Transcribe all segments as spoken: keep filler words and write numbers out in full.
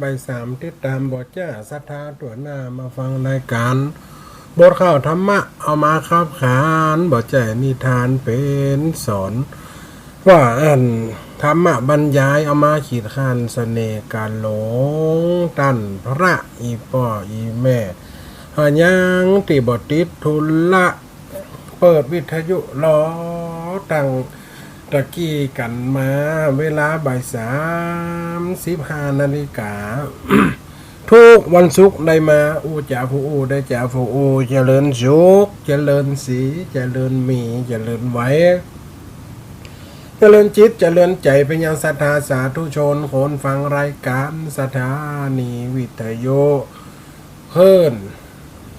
บ่ายสามติดต๋ามบ่าจ้า ศรัทธาตั๋วหน้ามาฟังรายก๋าน บทข่าวธรรมะเอามาขับขาน บ่ใจ้นิทานเป๋นสอน ว่าอั้น ธรรมะบรรยายเอามาขีดขั้น เสน่ห์กาหลง ต้านพระ อี่ป้ออี่แม่ หายังตี้บ่ติดธุระ เปิดวิทยุรอตั้งตะกี้กั๋นมา เวลาบ่ายสาม สิบห้านาฬิกา ทุกวันศุกร์ได้มาอู้จ๋าผู้อู้ ได้จ๋าผู้อู้ เจริญสุข เจริญศรี เจริญมี เจริญไหว เจริญจิต เจริญใจ๋ ไปยังศรัทธาสาธุชน คนฟังรายก๋านสถานีวิทยุ คลื่น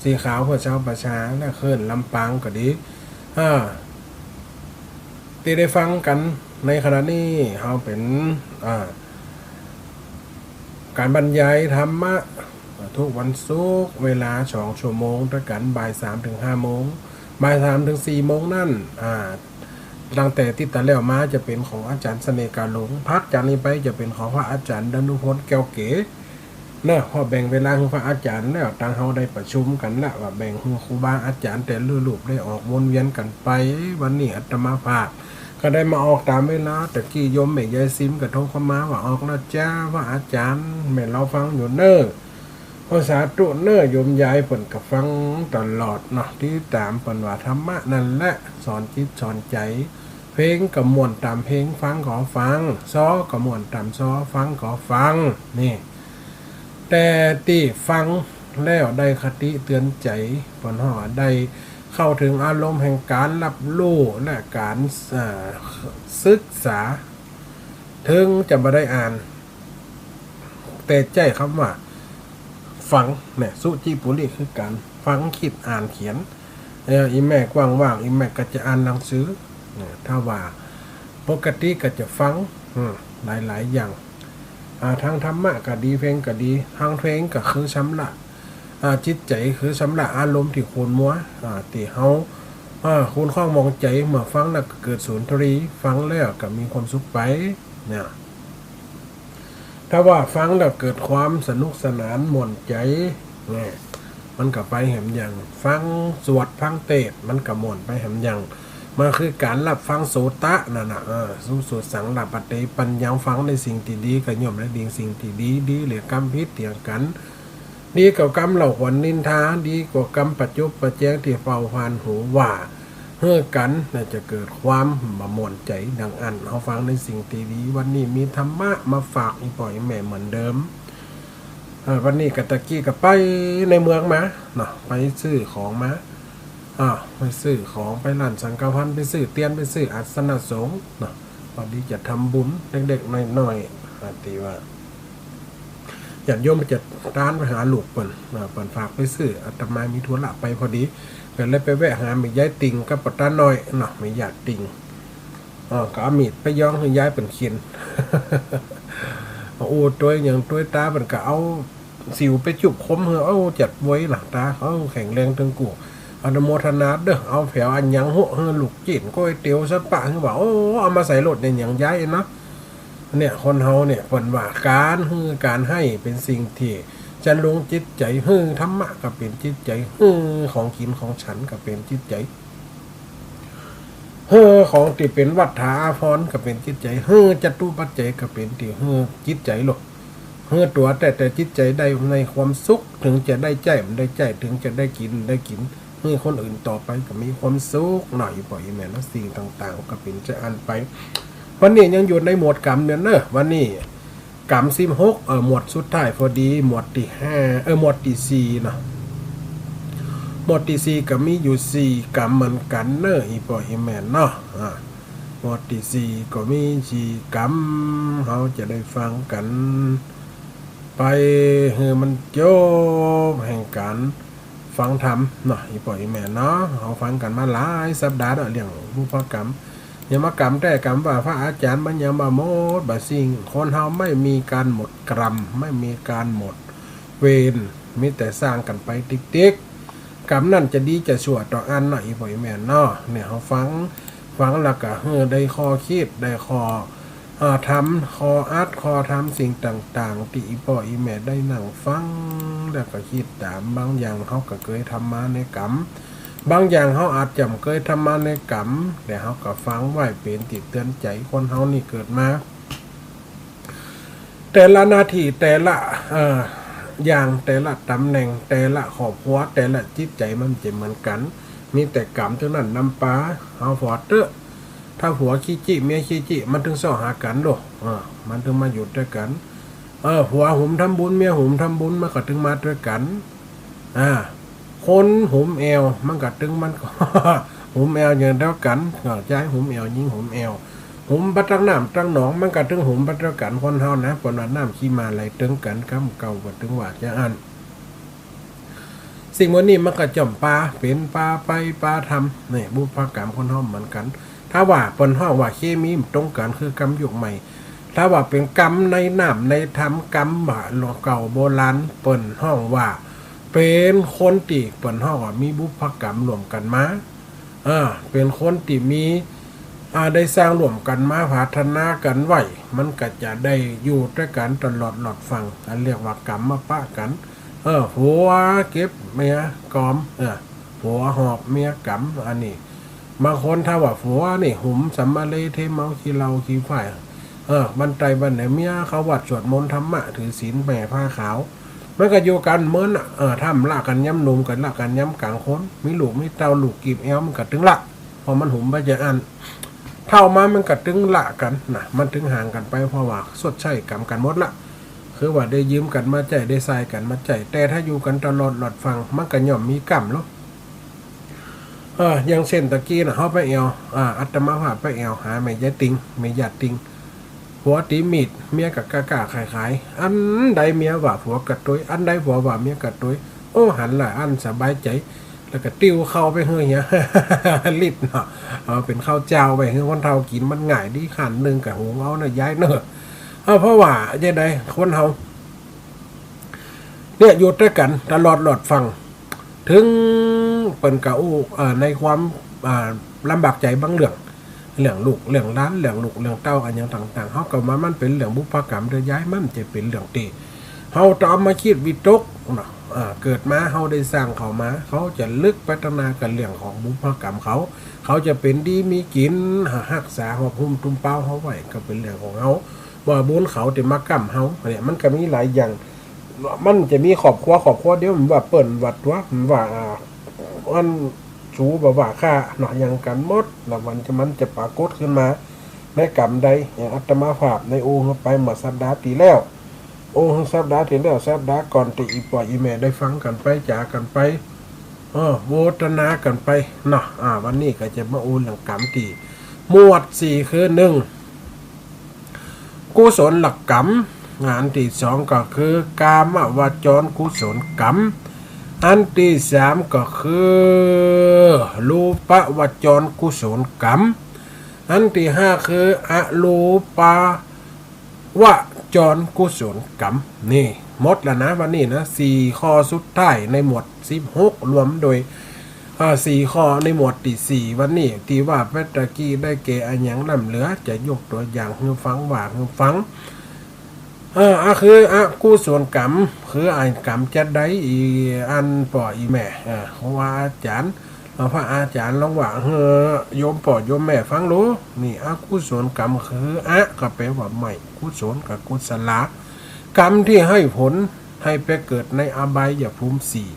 สีขาวเพื่อชาวประชา และคลื่นลำปางก็ดี อ่า ตี้ได้ฟังกั๋นในขณะนี้ เฮาเป๋น อ่า ก๋านบรรยายธรรมะ ทุกวันศุกร์ เวลาสองชั่วโมงตวยกั๋น บ่ายสามเถิงห้าโมง บ่ายสามเถิงสี่โมงนั้น อ่า ตั้งแต่ติ๊ดตาแล้วมาจะเป๋นของอาจ๋ารย์เสน่ห์กาหลง พักจากนี้ไปจะเป๋นของพระอาจ๋ารย์ดานุพลแก้วเก๋ เนาะ เพราะแบ่งเวลาหื้อพระอาจ๋ารย์แล้ว ตางเฮาได้ประชุมกั๋นแล้ว ว่าแบ่งหื้อครูบาอาจ๋ารย์แต่ละรูปได้ออกวนเวียนกั๋นไป วันนี้อาตมาภาพก็ได้มาออกต๋ามเวลา ตะกี้โยมแม่ยายซิมก็โทรเข้ามาว่า ออกแล้วจ้า พระอาจ๋ารย์ แม่เฮาฟังอยู่เน่อ โอ้ สาธุเน่อ โยมยายเปิ้นก็ฟังตลอดเนาะ ติดต๋ามเปิ้นว่าธรรมะนั่นแหละ สอนจิตสอนใจ๋ เพลงก็ม่วนต๋ามเพลง ฟังก็ฟัง ซ้อก็ม่วนต๋ามซ้อ ฟังก็ฟัง นี่ แต่ตี้ฟังแล้วได้คติเตือนใจ๋ เปิ้นฮ้องได้เข้าเถิงอารมณ์แห่งก๋านฮับฮู้และก๋าน เอ่อ ศึกษา เถิงจะบ่ได้อ่าน แต่ใจ๊กำว่าฟังเนี่ย สุจิปุริ คือก๋านฟัง กึ๊ด อ่าน เขียน เออ อี่แม่กว้างๆ อี่แม่ก็จะอ่านหนังสือ เนี่ย ถ้าว่าปกติก็จะฟัง อืม หลายๆ อย่าง อ่า ตางธรรมะก็ดี เพลงก็ดี ตางเพลงก็คือชำระ อ่า จิตใจ๋ คือชำระอารมณ์ตี้ขุ่นมัว อ่า ตี้เฮา อ่า ขุ่นข้องหมองใจ๋ เมื่อฟังแล้วก็เกิดสุนทรี ฟังแล้วก็มีความสุขไป เนี่ย ถ้าว่าฟังแล้วเกิดความสนุกสนานม่วนใจ๋ เนี่ย มันก็ไปแหมอย่าง ฟังสวดฟังเตสน์ มันก็ม่วนไปแหมอย่าง มันคือก๋านฮับฟังโสตะนั่นน่ะ เออ สุ สุสัง ลาภะเต ปัญญัง ฟังในสิ่งตี้ดี ก็ย่อมได้สิ่งตี้ดี ดีเหลือกำผิดเถียงกั๋น ดีกว่ากำเล่าขวัญนินทา ดีกว่ากำประจบประแจงตี้เป่าผ่านหูว่า หื้อกั๋น น่าจะเกิดความบ่ม่วนใจ๋ดังอั้น เฮาฟังในสิ่งตี้ดี วันนี้มีธรรมะมาฝากอี่ป้ออี่แม่เหมือนเดิม เอ่อ วันนี้ก็ตะกี้ก็ไปในเมืองมาเนาะ ไปซื้อของมา อ่า ไปซื้อของ ไปร้านสังฆภัณฑ์ ไปซื้อเตียน ไปซื้ออาสนะสงฆ์เนาะ พอดีจะทำบุญเล็กๆ น้อยๆ อ่า ตี้ว่า ญาติโยมไปจัดตานไปหาลูกเปิ้น อ่า เปิ้นฝากไปซื้อ อาตมามีธุระไปพอดี ก็เลยไปแวะหาแม่ยายติ่งกับป้อต๋าน้อยเนาะ แม่ยายติ่ง อ่า ก็เอามีดไปย้องหื้อยายเปิ้นเขียน โอ้ ตวยหยังตวยต๋า เปิ้นก็เอาสิวไปจุบคมหื้อ เอ้า จัดไว้ล่ะต๋า เอ้า แข็งแรงตึงกู้ อนุโมทนาเด้อ เอาแผวอันหยังโฮะ หื้อลูกจิ๊นก๋วยเตี๋ยวซะปะ หื้อว่า โอ้ เอามาใส่รถเนี่ย หยังยายเนาะ เนี่ย คนเฮาเนี่ย เปิ้นว่าก๋านหื้อก๋านหื้อเป๋นสิ่งตี้จะลุงจิตใจ๋ หื้อธรรมะก็เป๋นจิตใจ๋ หื้อของกิ๋นของฉันก็เป๋นจิตใจ๋ หื้อของตี้เป๋นวัตถาอาภรณ์ก็เป๋นจิตใจ๋ หื้อจตุปัจจัยก็เป๋นตี้หื้อจิตใจ๋โลด หื้อตั๋วแต๊ๆ จิตใจ๋ได้ในความสุข เถิงจะได้ใจ๊บ่ได้ใจ๊ เถิงจะได้กิ๋นบ่ได้กิ๋น หื้อคนอื่นต่อไปก็มีความสุขเนาะ อี่ป้ออี่แม่เนาะ สิ่งต่างๆ ก็เป๋นจาอั้นไป วันนี้ยังอยู่ในหมวดกรรมอยู่เนาะ วันนี้กรรมสิบหก เออ หมวดสุดท้ายพอดี หมวดตี้ห้า เออ หมวดตี้สี่เนาะ หมวดตี้สี่ก็มีอยู่สี่กรรมเหมือนกั๋นเนาะ อี่ป้ออี่แม่เนาะ อ่า หมวดตี้สี่ก็มีสี่กรรม เฮาจะได้ฟังกั๋นไปหื้อมันจบแห่งก๋านฟังธรรมเนาะ อี่ป้ออี่แม่เนาะ เฮาฟังกั๋นมาหลายสัปดาห์แล้ว เรื่องบุพกรรม ยมกรรมแต๊กรรมว่าพระอาจ๋ารย์มันยังบ่หมดบ่สิ้น คนเฮาไม่มีก๋านหมดกรรม ไม่มีก๋านหมดเวร มีแต่สร้างกั๋นไปติ๊กๆ กรรมนั้นจะดีจะชั่วต่ออั้นเนาะ อี่ป้ออี่แม่เนาะ เนี่ย เฮาฟัง ฟังแล้วก็หื้อได้ข้อคิด ได้ข้อ อ่า ธรรมข้ออัดข้อธรรมสิ่งต่างๆ ตี้อี่ป้ออี่แม่ได้นั่งฟัง แล้วก็กึ๊ดต๋าม บางอย่างเฮาก็เกยทำมาในกรรม บางอย่างเฮาอาจจะบ่เกยทำมาในกรรม แต่เฮาก็ฟังไว้เป๋นตี้เตื๋อนใจ๋ คนเฮานี่เกิดมา แต่ละหน้าตี้ แต่ละ เอ่อ อย่าง แต่ละต๋ำแหน่ง แต่ละครอบครัว แต่ละจิตใจ๋มันจะบ่เหมือนกั๋น มีแต่กรรมเต้านั้นนำปา เฮาผ่อเต๊อะ ถ้าผัวขี้จี้ เมียขี้จี้ มันตึงเซาะหากั๋นโล เออ มันตึงมาอยู่ตวยกั๋น เออ ผัวหุมทำบุญ เมียหุมทำบุญ มันก็ตึงมาตวยกั๋น อ่า คนหุมแอ่ว มันก็ตึง มันก็ หุมแอ่วอย่างเดียวกั๋น เออ จายหุมแอ่ว ญิงหุมแอ่ว หุมไปตังน้ำตังหนอง มันก็ตึงหุมไปตวยกั๋น คนเฮานะ เปิ้นว่าน้ำขี้หมาไหลเติงกั๋น กำเก่าก็ตึงว่าจาอั้น สิ่งหมู่นี้มันก็จ้อมปา เป๋นปาไปปาธรรม นี่ บุพกรรมคนเฮาเหมือนกั๋น ถ้าว่าเปิ้นฮ้องว่าเคมีบ่ตรงกั๋น คือกรรมยุคใหม่ ถ้าว่าเป๋นกรรมในน้ำในธรรม กรรมบ่าเก่าโบราณ เปิ้นฮ้องว่า เป๋นคนตี้เปิ้นฮ้องว่ามีบุพกรรมร่วมกั๋นมา เออ เป๋นคนตี้มี อ่า ได้สร้างร่วมกั๋นมา ผาถนากั๋นไว้ มันก็จะได้อยู่ตวยกั๋นตลอดรอดฟั่ง อันเรียกว่ากรรมมาปะกั๋น เออ ผัวเก็บเมียกอม เออ ผัวหอบเมียกำ อันนี้ บางคนถ้าว่าผัวนี่หุมสำมะเลเทเมาขี้เหล้าขี้ฝ้าย เออ บั้นใต้บั้นเหนือ เมียเข้าวัดสวดมนต์ธรรมะ ถือศีลแผ่ผ้าขาว มันก็อยู่กั๋นเหมือนน่ะ เออ ถ้าบ่ละกั๋นยามหนุ่มก็ละกั๋นยามก๋างคน มีลูกมีเต้า ลูกกีบแอ่ว มันก็ตึงละ เพราะมันหุมไปจาอั้น เฒ่ามามันก็ตึงละกั๋นนะ มันตึงห่างกั๋นไป เพราะว่าชดใช้กรรมกั๋นหมดละ คือว่าได้ยืมกั๋นมาใจ๊ ได้ใส้กั๋นมาใจ๊ แต่ถ้าอยู่กั๋นตลอดรอดฟั่ง มันก็ย่อมมีกรรมโล เออ อย่างเช่นตะกี้น่ะ เฮาไปแอ่ว อ่า อาตมาภาพไปแอ่วหาแม่ยายติง แม่ยายติง ผัวตี๋มีด เมียก็ก้าๆ ขายๆ อันใดเมียว่าผัวกระตุ้ย อันใดผัวว่าเมียกระตุ้ย โอ้ หันละอันสบายใจ๋ แล้วก็ติ้วเข้าไปหื้อเหีย ลิดเนาะ เอาเป๋นข้าวเจ้าไปหื้อคนเฒ่ากิ๋น มันง่ายดี ขันนึ่งก็หุงเอาเนาะยายเนาะ เอา เพราะว่าจะใด คนเฮา เนี่ย อยู่ตวยกั๋นตลอดรอดฟั่ง เถิงเปิ้นก็อู้ เอ่อ ในความ อ่า ลำบากใจ๋บางเรื่อง เรื่องลูกเรื่องหลาน เรื่องลูกเรื่องเต้า อะหยังต่างๆ เฮาก็ว่ามันเป๋นเรื่องบุพกรรมเต๊อะยาย มันจะเป๋นเรื่องตี้เฮาต้องเอามาคิดวิตกเนาะ อ่า เกิดมาเฮาได้สร้างเขามา เขาจะลึกไปตังหน้ากับเรื่องของบุพกรรมเขา เขาจะเป๋นดีมีกิ๋น รักษาหอบหุ้มตุ้มเป๊าเฮาไว้ ก็เป๋นเรื่องของเฮา ว่าบุญเขาตี้มาก้ำเฮา เนี่ย มันก็มีหลายอย่าง มันจะมีครอบครัว ครอบครัวเดียว มันว่าเปิ้นว่าตั๋ว มันว่า อ่า อันสูบ่ว่าข้าเนาะ หยังกั๋นหมด แล้วมันจะ มันจะปรากฏขึ้นมาในกรรมใด อย่างอาตมาภาพได้อู้ไปเมื่อสัปดาห์ตี้แล้ว อู้สัปดาห์ตี้แล้ว สัปดาห์ก่อนตี้อี่ป้ออี่แม่ได้ฟังกั๋นไป จ๋ากั๋นไป เออ โมทนากั๋นไปเนาะ อ่า วันนี้ก็จะมาอู้เรื่องกรรมตี้ หมวดสี่ คือ นึ่ง กุศลกรรม อันตี้สองก็คือ กามวจรกุศลกรรม อันตี้สามก็คือ รูปวจรกุศลกรรม อันตี้ห้าคือ อรูปวจรกุศลกรรม นี่ หมดแล้วนะ วันนี้นะ สี่ข้อสุดท้ายในหมวดสิบหก รวมโดย อ่า สี่ข้อในหมวดตี้สี่ วันนี้ ตี้ว่าไปตะกี้ได้แก่อะหยังล้ำเหลือ จะยกตั๋วอย่างหื้อฟัง ว่าหื้อฟัง เออ อะ คืออกุศลกรรม คืออันกรรมจะใด อี่อันป้ออี่แม่ เออ ครูอาจ๋ารย์ เออ พระอาจ๋ารย์ลองว่าหื้อโยมป้อโยมแม่ฟังดู นี่ อกุศลกรรมคือ อะ ก็แป๋ว่าไม่ กุศลก็กุศล กรรมตี้หื้อผลหื้อไปเกิดในอบายภูมิสี่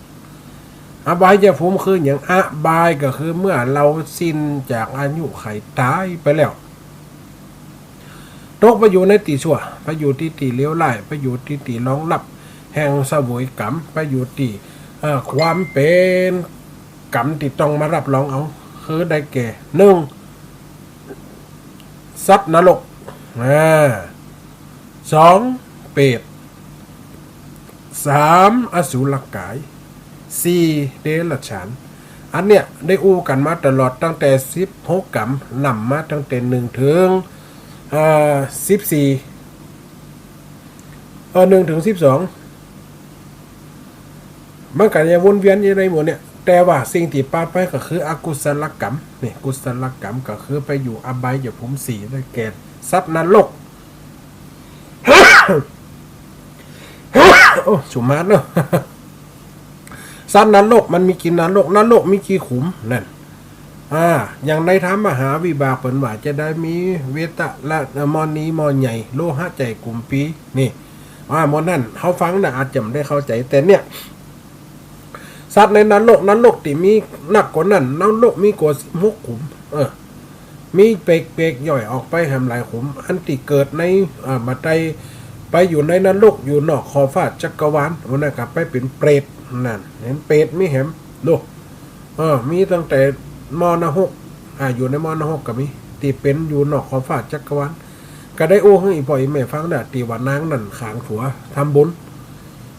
อบายภูมิคือหยัง อบายก็คือเมื่อเฮาสิ้นจากอายุขัยต๋ายไปแล้ว ตกไปอยู่ในตี้ชั่ว ไปอยู่ตี้ตี้เลวร้าย ไปอยู่ตี้ตี้รองรับแห่งเสวยกรรม ไปอยู่ตี้ เอ่อ ความเป๋นกรรมตี้ต้องมารับรองเอา คือได้แก่ นึ่ง สัตว์นรก อ่า สอง เปรต สาม อสุรกาย สี่ เดรัจฉาน อันเนี้ยได้อู้กั๋นมาตลอดตั้งแต่สิบหกกรรม นำมาตั้งแต่นึ่งเถิง เอ่อ สิบสี่ เอ่อ นึ่งเถิงสิบสอง มันก็จะวนเวียนอยู่ในหมู่เนี่ย แต่ว่าสิ่งตี้ปาไปก็คืออกุศลกรรม นี่ กุศลกรรมก็คือไปอยู่อบายภูมิสี่ ได้แก่สัตว์นรก โอ้ สุมาตรเนาะ สัตว์นรกมันมีกี่นรก นรกมีกี่ขุม นั่น อ่า อย่างในธรรมหาวิบากเปิ้นว่าจะได้มีเวทละ เอ่อ หม้อนี้หม้อใหญ่ โลหะใหญ่กุมภี นี่ อ่า หมดนั้น เฮาฟังน่ะอาจจะบ่ได้เข้าใจ๋ แต่เนี่ย สัตว์ในนรก นรกตี้มีนักกว่านั้น นรกมีกว่าสิบหกขุม เออ มีเปรต เปรตย่อยออกไปแหมหลายขุม อันตี้เกิดใน เอ่อ บ่าใต้ ไปอยู่ในนรก อยู่นอกขอบฟ้าจักรวาล อันนั้นก็ไปเป๋นเปรต นั่น หันเปรตมีแหม ดู เออ มีตั้งแต่หม้อนรก อ่า อยู่ในหม้อนรกก็มี ตี้เป๋นอยู่นอกขอบฟ้าจักรวาล ก็ได้อู้หื้ออี่ป้ออี่แม่ฟังแล้ว ตี้ว่านางนั้นขางผัวทำบุญ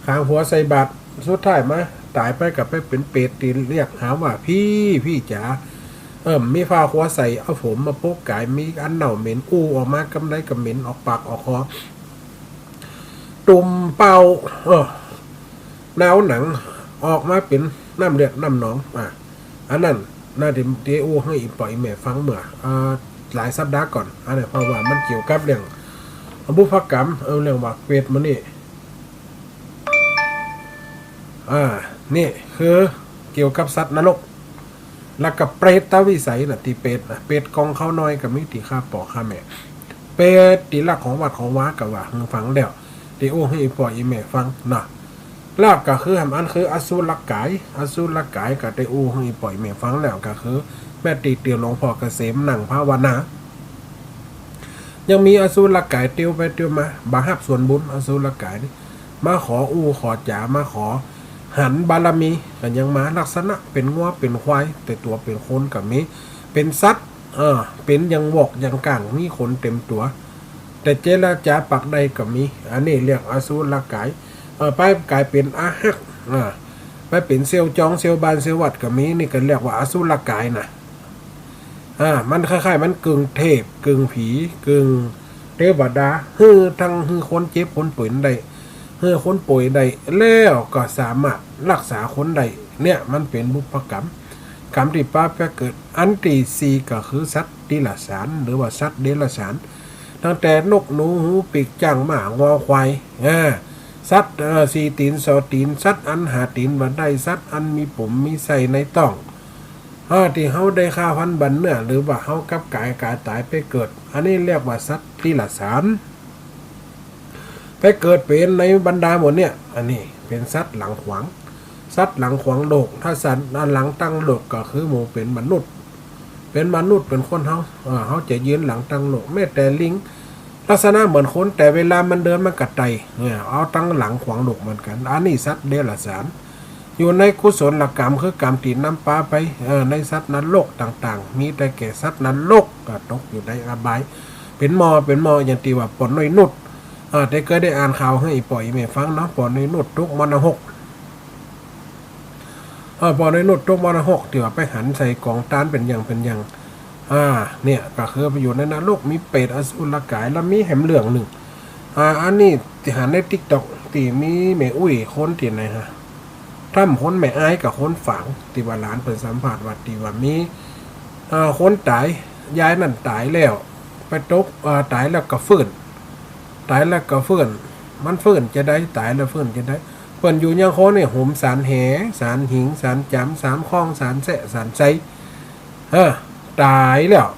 ขางผัวใส่บาตร สุดท้ายมาต๋ายไปก็ไปเป๋นเปรต ตี้เรียกหาว่า พี่ พี่จ๋า เออ มีผ้าหัวใส่ เอาผมมาโป๊กก๋าย มีอันเน่าเหม็น อู้ออกมากำใดก็เหม็น ออกปากออกคอ ตุ่มเป่า เออ หนาวหนัง ออกมาเป๋นน้ำเลือดน้ำหนอง อ่ะ อันนั้นน่าจะได้อู้หื้ออี่ป้ออี่แม่ฟังเมื่อ เอ่อ หลายสัปดาห์ก่อน อันนี้เพราะว่ามันเกี่ยวกับเรื่องบุพกรรม เออ เรื่องว่าเปรตหมู่นี้ อ่า นี่คือเกี่ยวกับสัตว์นรก แล้วก็เปรตวิสัยน่ะ ตี้เปรตน่ะ เปรตกองข้าวน้อยก็มี ตี้ฆ่าป้อฆ่าแม่ เปรตตี้ลักของวัดของวาก็ว่าหื้อฟังแล้ว ตี้อู้หื้ออี่ป้ออี่แม่ฟังเนาะ แล้วก็คือแหมอันคืออสุรกาย อสุรกายก็ได้อู้หื้ออี่ป้ออี่แม่ฟังแล้ว ก็คือแม่นตี้เตื้อหลวงพ่อเกษมนั่งภาวนา ยังมีอสุรกายเตียวไปเตียวมา บ่ฮับส่วนบุญ อสุรกายนี่ มาขออู้ขอจ๋า มาขอหันบารมี ก็ยังมา ลักษณะเป๋นงัวเป๋นควาย แต่ตั๋วเป๋นคนก็มี เป๋นสัตว์ เออ เป๋นอย่างวอกอย่างก้าง มีขนเต็มตั๋ว แต่เจรจาปากใดก็มี อันนี้เรียกอสุรกาย เออ ไปก๋ายเป๋นอาหัก อ่า ไปเป๋นเสี่ยวจองเสี่ยวบ้านเสี่ยววัดก็มี นี่ก็เรียกว่าอสุรกายน่ะ อ่า มันคล้ายๆ มันกึ่งเทพ กึ่งผี กึ่งเตวดา หื้อทั้งหื้อคนเจ็บคนป่วยได้ หื้อคนป่วยได้ แล้วก็สามารถรักษาคนได้ เนี่ย มันเป๋นบุพกรรม กรรมตี้ปะไปเกิด อันตี้สี่ก็คือสัตว์ติรัจฉาน หรือว่าสัตว์เดรัจฉาน ตั้งแต่นกหนูหูปีก จ๊างม้า งอ ควาย อ่า สัตว์ เอ่อ สี่ตี๋น สองตี๋น สัตว์อันห้าตี๋นบ่ได้ สัตว์อันมีป๋มมีไส้ในต๊อง อ่า ตี้เฮาได้ฆ่าฟันบั่นเนื้อ หรือว่าเฮากับก๋ายก๋ายต๋ายไปเกิด อันนี้เรียกว่าสัตว์ติรัจฉาน ไปเกิดเป๋นในบรรดาหมู่เนี่ย อันนี้เป๋นสัตว์หลังขวาง สัตว์หลังขวางโลก ถ้าสัตว์หลังตั้งโลกก็คือหมู่เป๋นมนุษย์ เป๋นมนุษย์เป๋นคนเฮา เอ่อ เฮาจะยืนหลังตั้งโลก แม้แต่ลิง ลักษณะเหมือนคน แต่เวลามันเดินมันก็ไต่ เนี่ย เอาตังหลังขวางโลกเหมือนกั๋น อันนี้สัตว์เดรัจฉาน อยู่ในกุศลกรรม คือกรรมตี้นำปาไป เอ่อ ในสัตว์นรกต่างๆ มีแต่แก่สัตว์นรก ก็ตกอยู่ในอบาย เป๋นหม้อ เป๋นหม้อ อย่างตี้ว่าป้อน้อยนุช อ่า แต่เกยได้อ่านข่าวหื้ออี่ป้ออี่แม่ฟังเนาะ ป้อน้อยนุชตกหม้อนรก เออ ป้อน้อยนุชตกหม้อนรก ตี้ว่าไปหันใส่ก๋องตานเป๋นอย่างเป๋นอย่าง อ่า เนี่ย ก็คือไปอยู่ในนรก มีเปรตอสุรกาย แล้วมีแหมเรื่องนึ่ง อ่า อันนี้ตี้หันในติ๊กต็อก ตี้มีแม่อุ๊ยคนตี้ไหนฮะ ถ้ำคนแม่อายกับคนฝาง ตี้ว่าหลานเปิ้นสัมภาษณ์ว่า ตี้ว่ามี อ่า คนต๋าย ยายนั้นต๋ายแล้ว ไปตก อ่า ต๋ายแล้วก็ฟื้น ต๋ายแล้วก็ฟื้น มันฟื้นจาใด ต๋ายแล้วฟื้นจาใด เปิ้นอยู่ยังคนนี่ หุมสานแห สานหิง สานจ๋ำ สานข้อง สานแซะ สานไซ เออ ต๋ายแล้ว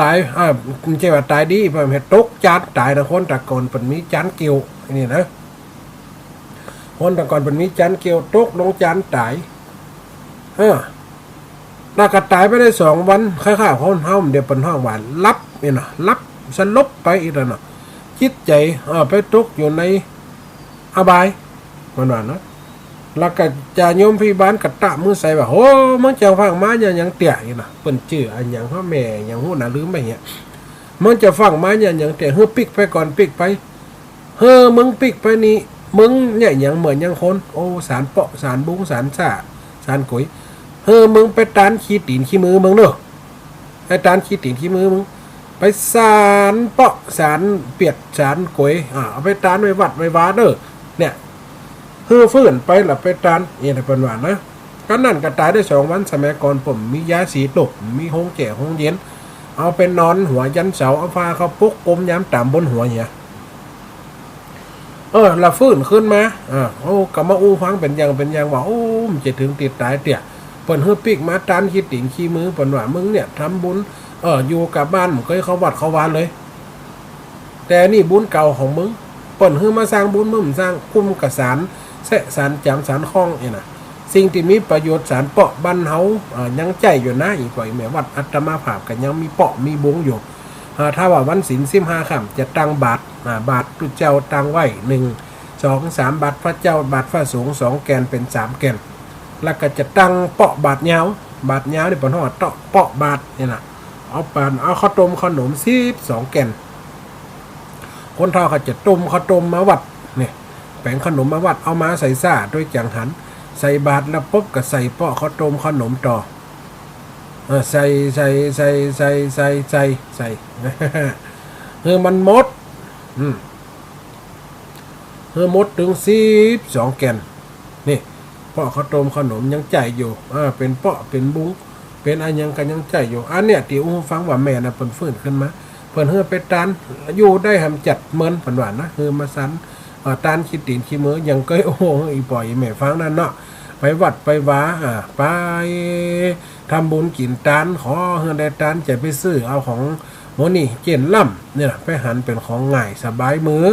ต๋าย อ่า บ่ใจ้ว่าต๋ายดี เปิ้นหื้อตกจานต๋ายนะ คนแต่ก่อนเปิ้นมีจานเกียว นี่นะ คนแต่ก่อนเปิ้นมีจานเกียว ตกลงจานต๋าย เออ แล้วก็ต๋ายไปได้สองวัน คล้ายๆ คนเฮาเดี๋ยวเปิ้นฮ้องว่าหลับนี่นะ หลับสลบไปอี้แหละนะ จิตใจ๋ เออ ไปตกอยู่ในอบาย เปิ้นว่านะ แล้วก็ญาติโยมพิบาลก็ตะมือใส่ว่า โห มึงจะฟั่งมาเนี่ยหยังเตื้อ อี้นะ เปิ้นจื้ออะหยัง แม่หยังฮู้นะ ลืมไปเหีย มึงจะฟั่งมาเนี่ยหยังเตื้อ หื้อปิ๊กไปก่อน ปิ๊กไป หื้อมึงปิ๊กไปนี่ มึงเนี่ยหยังเหมือนหยังคน โอ้ สานเปาะ สานบุ้ง สานซ่า สานก๋วย หื้อมึงไปตานขี้ตี๋นขี้มือมึงเน่อ ไปตานขี้ตี๋นขี้มือมึง ไปสานเปาะ สานเปียด สานก๋วย อ่า เอาไปตานไว้วัดไว้วาเน่อ เนี่ย หื้อฟื้นไปละไปตาน เนี่ย เปิ้นว่านะ ก็นั้นก็ต๋ายได้สองวัน สมัยก่อนเปิ้นมียาสีดโรค มีโฮงแจ้โฮงเย็น เอาไปนอนหัวยันเสา เอาผ้าเข้าปุกกุมยามต๋ามบนหัวเหีย เออ ละฟื้นขึ้นมา อ่า โอ้ ก็มาอู้ฟังเป๋นอย่างเป๋นอย่างว่า โอ้ มันจะเถิงตี้ต๋ายเตี้ย เปิ้นหื้อปิ๊กมาตานขี้ตี๋นขี้มือ เปิ้นว่า มึงเนี่ยทำบุญ เออ อยู่ก้าบ้าน บ่เกยเข้าวัดเข้าวาเลย แต่นี่บุญเก่าของมึง เปิ้นหื้อมาสร้างบุญ มึงบ่สร้าง กุมกับสาน แซะสาน จามสาน คองเนี่ยนะ สิ่งตี้มีประโยชน์ สานเปาะบ้านเฮา อ่า ยังใจ๊อยู่นะ อี่ป้ออี่แม่ วัดอาตมาภาพก็ยังมีเปาะมีบุงอยู่ อ่า ถ้าว่าวันศีลสิบห้าค่ำ จะตั้งบาตร อ่า บาตรตุ๊เจ้าตั้งไว้ นึ่ง สอง สาม บาตรพระเจ้า บาตรพระสงฆ์ สองแก่น เป๋นสามแก่น แล้วก็จะตั้งเปาะบาตรยาว บาตรยาวนี่เปิ้นฮ้องว่าเตาะเปาะบาตรเนี่ยนะ เอาปาน เอาข้าวต้มข้าวหนมสิบสองแก่น คนเฒ่าก็จะต้มข้าวต้มมาวัด เนี่ย แป๋งข้าวหนมมาวัด เอามาใส่ซ้าตวยจังหัน ใส่บาตรแล้วปุ๊บก็ใส่เปาะข้าวต้มข้าวหนมต่อ เออ ใส่ ใส่ ใส่ ใส่ ใส่ ใส่ ใส่ หื้อมันหมด อืม หื้อหมดตึงสิบสองแก่น นี่ เปาะข้าวต้มข้าวหนมยังใจ๊อยู่ เออ เป๋นเปาะเป๋นบุง เป๋นอะหยังก็ยังใจ๊อยู่ อันเนี่ยตี้อู้ฟังว่าแม่น่ะเปิ้นฟื้นขึ้นมา เปิ้นหื้อไปตาน อยู่ได้แหมจัดเมิน เปิ้นว่านะ หื้อมาสาน เอ่อ ตานขี้ตี๋นขี้มือ ยังเกยอู้หื้ออี่ป้ออี่แม่ฟังนั่นเนาะ ไปวัดไปวา อ่า ไปทำบุญกิ๋นตาน ขอหื้อได้ตาน จะไปซื้อเอาของหมู่นี่เจ๊นล้ำเนี่ย ไปหันเป๋นของง่ายสบายมือ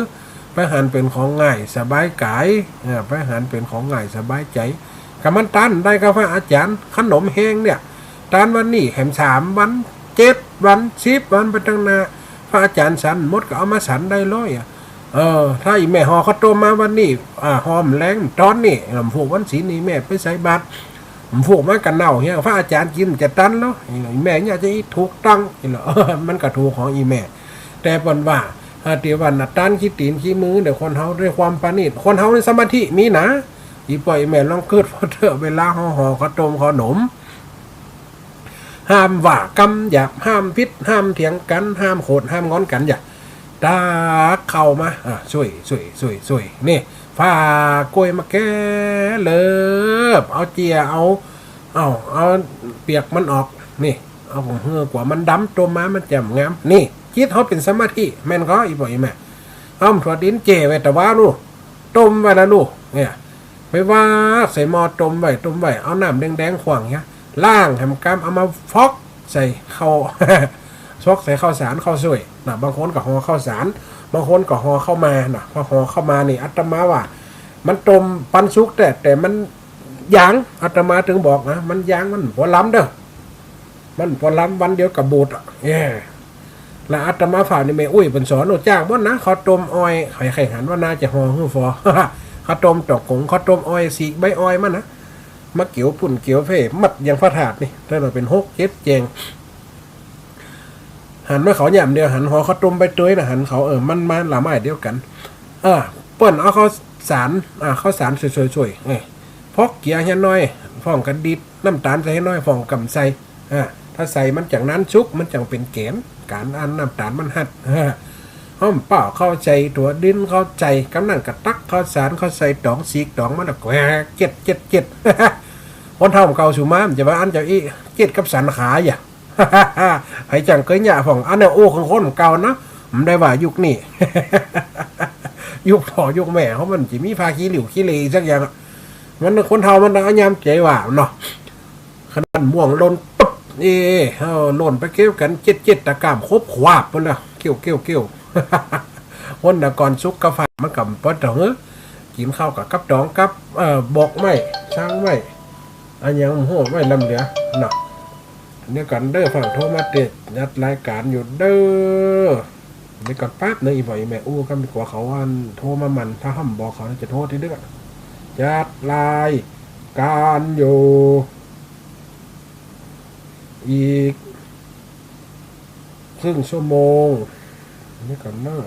ไปหันเป๋นของง่ายสบายก๋าย เออ ไปหันเป๋นของง่ายสบายใจ๋ ก็มันตานได้กับพระอาจ๋ารย์ ข้าวหนมแห้งเนี่ย ตานวันนี้แหมสามวัน เจ็ดวัน สิบวันไปตังหน้า พระอาจ๋ารย์สันหมดก็เอามาสันได้เลยอะ เออ ถ้าอี่แม่ห่อข้าวต้มมาวันนี้ อ่า ห่อมแลงต๋อนนี้ ลำพูกวันศีลนี่แม่ไปใส่บาตร ลำพูกมันก็เน่าเหีย พระอาจ๋ารย์กิ๋นจะตันเหรอ อี่แม่เนี่ยจะอี้ถูกต้อง อี่เหรอ มันก็ถูกของอี่แม่ แต่เปิ้นว่า อ่า ตี้ว่าน่ะ ตานขี้ตี๋นขี้มือเนี่ย คนเฮาด้วยความประณีต คนเฮาในสมาธิมีนะ อี่ป้ออี่แม่ลองกึ๊ดเปิ้งเถาะ เวลาเฮาห่อข้าวต้มข้าวหนม ห้ามว่ากำหยาบ ห้ามผิด ห้ามเถียงกั๋น ห้ามโขด ห้ามงอนกั๋น อย่า ตักข้าวมา อ่ะ ซ่วย ซ่วย ซ่วย ซ่วย นี่ ฝากก้วยมาแก้เลิบ เอาเจีย เอา เอา เอาเปลือกมันออก นี่ เอาของหื้อกว่ามันดำ ต้มมามันจะงาม นี่ จิตเฮาเป๋นสมาธิ แม่นก่อ อี่ป้ออี่แม่ เอาถั่วดินเจียไว้ตะวาลูก ต้มไว้ละลูก เนี่ย ไปวากใส่หม้อต้มไว้ ต้มไว้ เอาน้ำแดงๆ ขว้างเนี่ย ล้างแหมกำ เอามาฟอกใส่ข้าว ฟอกใส่ข้าวสารข้าวซ่วยนะ บางคนก็ห่อข้าวสาร บางคนก็ห่อข้าวหมากนะ พอห่อข้าวหมากนี่ อาตมาว่า มันต้มปันสุกแต๊ แต่มันหยาง อาตมาตึงบอกนะ มันหยาง มันบ่ล้ำเด้อ มันบ่ล้ำ วันเดียวก็บูดอะ เอ้อ และอาตมาภาพนี่แม่อุ๊ยเปิ้นสอน โอ้ จ้างหมดนะ ข้าวต้มอ้อย ใครๆ หันว่าน่าจะห่อหื้อฟอ ข้าวต้มตอกกง ข้าวต้มอ้อย สีกใบอ้อยมันนะ มาเกี่ยวปุ้นเกี่ยวเพ่ มัดอย่างพระธาตุนี่ ถ้าเราเป๋นหกเจ็ดแจง หันมาเขาย่ำเดียว หันห่อข้าวต้มใบเตยนะ หันเขา เออ มันมาละไม้เดียวกั๋น เออ เปิ้นเอาข้าวสาร อ่า ข้าวสารซ่วยๆๆ เอ้ย พอกเกลือเหียน้อย พ่องกะดีด น้ำต๋าลใส่เหียน้อย พ่องกำใส่ อ่า ถ้าใส่มันจั่งนั้นสุก มันจั่งเป๋นแก๋น ก๋านอันน้ำต๋าลมันหัด อ่า หอมเปล่าเข้าใส่ ถั่วดินเข้าใส่ กำนั้นก็ตักข้าวสารเข้าใส่ ต๋องสีกต๋องมัน แล้วแกว่งเจ็ดเจ็ดเจ็ด คนเฒ่าเก่าสู่มา มันจะว่าอันเจ้าอี้ เจ็ดกับสันขาอย่า ใผจั่งเกยเยียะพ่อง อันนี้โอ้ ของคนเก่านะ มันได้ว่ายุคนี้ ยุคพ่อยุคแม่เขามันจะมีผ้าขี้ริ้วขี้เลสักอย่างอะ มันคนเฒ่ามันเอายามใจ๋ว่าเนาะ ขนาดม่วงหล่นตุ๊บ เอ้ เออ หล่นไปเก็บกั๋น เจ็ดเจ็ดตะก้ามครบขวาบหมดแล้ว เกี้ยวเกี้ยวเกี้ยว คนแต่ก่อนสุขภาพมันก็บ่เถิง กิ๋นข้าวกับกับต๋องกับ เอ่อ บกไม้ ซางไม้ อะหยังโหไว้ล้ำเหลือเนาะ เดี๋ยวก่อนเด้อ ฟังโทรมาเตะ จัดรายก๋านอยู่เด้อ เดี๋ยวก่อนแป๊บนึง อี่ป้ออี่แม่อู้กำ กลัวเขาอันโทรมาหมั่น ถ้าห้ามบอกเขาจะโทรตี้เดื้อ จัดรายก๋านอยู่ อีกครึ่งชั่วโมง เดี๋ยวก่อนเนาะ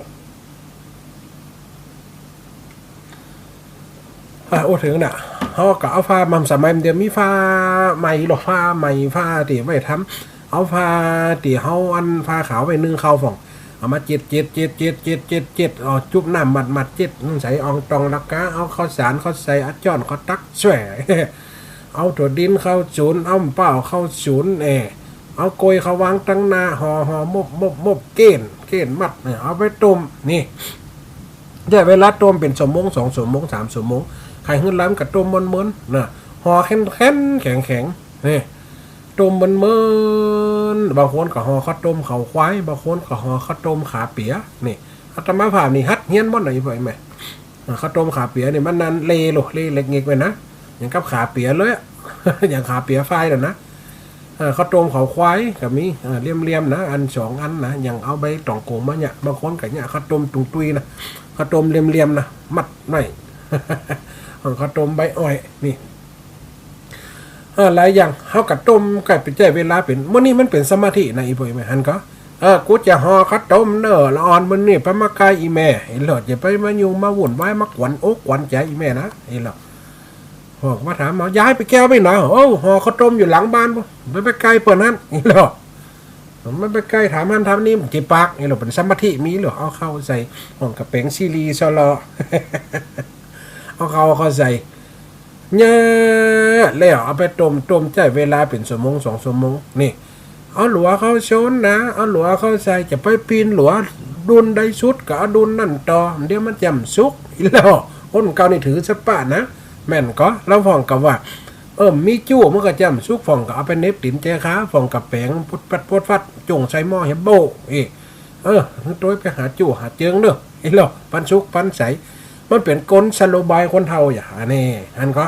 อ่ะ อู้เถิงน่ะ เฮาก็เอาผ้ามา สมัยเดียวมีผ้าใหม่หรอก ผ้าใหม่ ผ้าตี้ไว้ทำ เอาผ้าตี้เฮาอันผ้าขาวไว้นึ่งข้าวพ่อง เอามาเจ็ด เจ็ด เจ็ด เจ็ด เจ็ด เจ็ด เจ็ด เอาจุ๊บน้ำหมัดๆ เจ็ด ใส่อ่องต่อง แล้วก็เอาข้าวสารเข้าใส่ เอาจ้อนเข้าตักซ่วย เอาถั่วดินเข้าสูน เอาเปล่าเข้าสูน เอ้ เอากลวยเขาวางตังหน้า ห่อ ห่อ มบ มบ มบ เก๊น เก๊นมัดเนี่ย เอาไปต้ม นี่ ใจ๊เวลาต้มเป๋นชั่วโมง สองชั่วโมง สามชั่วโมง ใค่หื้อลำก็ต้มเมินๆ นะ ห่อแข็งๆ แข็งๆ นี่ ต้มเมินๆ บางคนก็ห่อข้าวต้มเขาควาย บางคนก็ห่อข้าวต้มขาเปีย นี่ อาตมาภาพนี่หัดเฮียนหมดนะ อีพ่ออีแม่ อ่า ข้าวต้มขาเปียนี่มันนั่นเละโล เละเล็กเง็กไว้นะ อย่างกับขาเปียเลยอะ อย่างขาเปียฝ้ายน่ะนะ เออ ข้าวต้มเขาควายก็มี เออ เหลี่ยมๆ นะ อันสองอันนะ อย่างเอาใบต๋องโก๋งมาเนี่ย บางคนก็เนี่ย ข้าวต้มตุงตุยนะ ข้าวต้มเหลี่ยมๆ นะ มัดไว้ ข้าวต้มใบอ้อย นี่ เออ หลายอย่าง เฮาก็ต้ม ก็ไปใจ๊เวลาเป๋น มื้อนี้มันเป๋นสมาธินะ อีพ่ออีแม่ หันก่อ เออ กูจะห่อข้าวต้มเน่อละอ่อน มื้อนี้ไปมาใก้อีแม่ ไอ้เหลอ จะไปมายุ่งมาวุ่นวาย มากวนอกกวนใจ๋อีแม่นะ ไอ้เหลอ พ่องก็มาถาม เอา ย้ายไปแก้วไปหนอ โอ้ ห่อข้าวต้มอยู่หลังบ้านพุ้น ไป ไปใก้เปิ้นหั้น ไอ้เหลอ มันไปใก้ถามหั้นถามนี่ มันจะปาก ไอ้เหลอ เป๋นสมาธิมีเหลอ เอาเข้าใส่ พ่องก็เป๋งซีรีซะเลาะ เอาเข้า เอาเข้าใส่ เนี่ย แล้วเอาไปต้ม ต้มใจ๊เวลาเป๋นชั่วโมง สองชั่วโมง นี่ เอาหลัวเข้าโซนนะ เอาหลัวเข้าใส่ จะไปปีนหลัว ดุนใดสุดก็เอาดุนนั่นต่อ เดี๋ยวมันจะบ่สุก อีเหลอ คนเก่านี่ถือสะปะนะ แม่นก่อ แล้วพ่องก็ว่า เออ มีจู้มันก็จะบ่สุก พ่องก็เอาไปเหน็บตี๋นแจคา พ่องก็แป๋ง ปุ๊ดฟัด ปุ๊ดฟัด จ้วงใส่หม้อเหียโบ้ เอ้ เออ หื้อตวยไปหาจู้หาเจิงเน่อ ไอ้เหลอ ปันสุกปันใส มันเป๋นกลสโลบายคนเฒ่าอย่า อันนี้ หันก่อ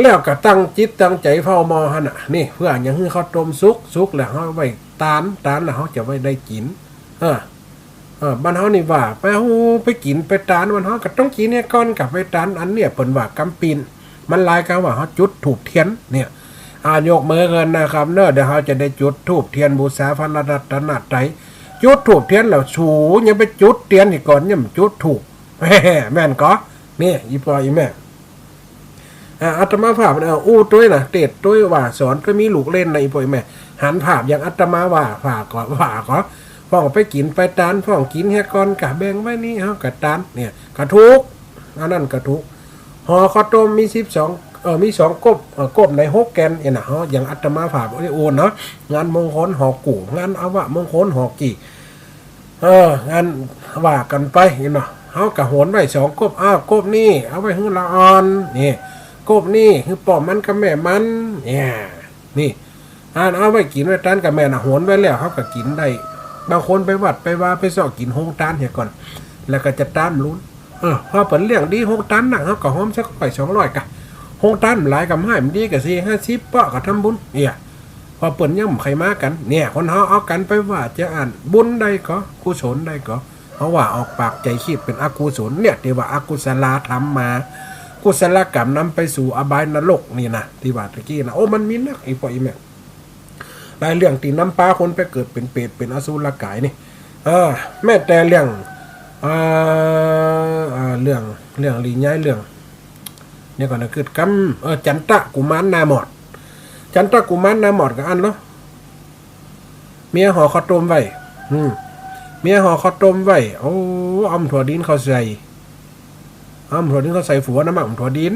แล้วก็ตั้งจิตตั้งใจ๋เฝ้าหม้อหั้นน่ะ นี่ เปื้อหยัง หื้อข้าวต้มสุก สุกแล้วเฮาไว้ตาน ตานแล้วเฮาจะไว้ได้กิ๋น เออ เออ บ้านเฮานี่ว่า ไป โอ้ ไปกิ๋นไปตาน บ้านเฮาก็ต้องกิ๋นเหียก่อน ก็ไปตาน อันเนี่ยเปิ้นว่ากำปี๋น มันหลายกำว่าเฮาจุดธูปเตียนเนี่ย อ่า ยกมือขึ้นนะครับเน่อ เดี๋ยวเฮาจะได้จุดธูปเตียนบูชาพระรัตนตรัย จุดธูปเตียนแล้วสูยังไปจุดเตียนอีกก่อน ยังบ่จุดธูป แม่นก่อ นี่ อีพ่ออีแม่ อ่า อาตมาภาพ เอ่อ อู้ตวยนะ เตศน์ตวย ว่าสอนตวย มีลูกเล่นนะ อีพ่ออีแม่ หันภาพอย่างอาตมาว่า ว่าก่อ ว่าก่อ พ่องไปกิ๋นไปตาน พ่องกิ๋นเหียก่อน ก็แบ่งไว้นี่ เฮาก็ตาน เนี่ย ก็ถูก อันนั้นก็ถูก ห่อข้าวต้มมีสิบสอง เอ่อ มีสองก๊บ เอ่อ ก๊บไหนหกแก่นเนี่ยนะ เฮาอย่างอาตมาภาพได้อู้เนาะ งานมงคลห่อกู่ งานอวมงคลห่อกี่ เออ อันว่ากั๋นไปเนาะ เฮาก็หวนไว้สองก๊บ อ้าว ก๊บนี้เอาไว้หื้อละอ่อน นี่ ก๊บนี้หื้อป้อมันกับแม่มัน เนี่ย นี่ อันเอาไว้กิ๋นไว้ตานก็แม่นน่ะ หวนไว้แล้วเฮาก็กิ๋นได้ บางคนไปวัดไปวาไปเซาะกิ๋นโฮงตานเหียก่อน แล้วก็จะตานลุ้น เออ พอเปิ้นเลี้ยงดีโฮงตานนัก เฮาก็ฮอมสักร้อยสองร้อยกะ โฮงตานบ่หลายกะ บ่หลายบ่ดีกะ สี่ห้าสิบ เปาะกะทำบุญ เนี่ย พอเปิ้นยังบ่ใค่มากั๋น เนี่ย คนเฮาเอากั๋นไปว่าจะอั้น บุญได้ก่อ กุศลได้ก่อ เฮาว่าออกปากใจ๋คิดเป๋นอกุศล เนี่ย ตี้ว่าอกุศลธรรมมา กุศลกรรมนำไปสู่อบายนรกนี่นะ ตี้ว่าตะกี้นะ โอ้ มันมีนัก อีพ่ออีแม่ หลายเรื่องตี้นำปาคนไปเกิดเป๋นเปรตเป๋นอสุรกายนี่ เออ แม้แต่เรื่อง เอ่อ เอ่อ เรื่อง เรื่องหลีย้ายเรื่อง เดี๋ยวก่อนนะ กึ๊ดกำ เออ จันตะกุมารหน้าหมอด จันตะกุมารหน้าหมอดก็อั้นเหรอ เมียห่อข้าวต้มไว้ อืม เมียห่อข้าวต้มไว้ โอ้ เอาหม้อถั่วดินเข้าใส่ เอาหม้อถั่วดินเข้าใส่ ผัวนะ มักหม้อถั่วดิน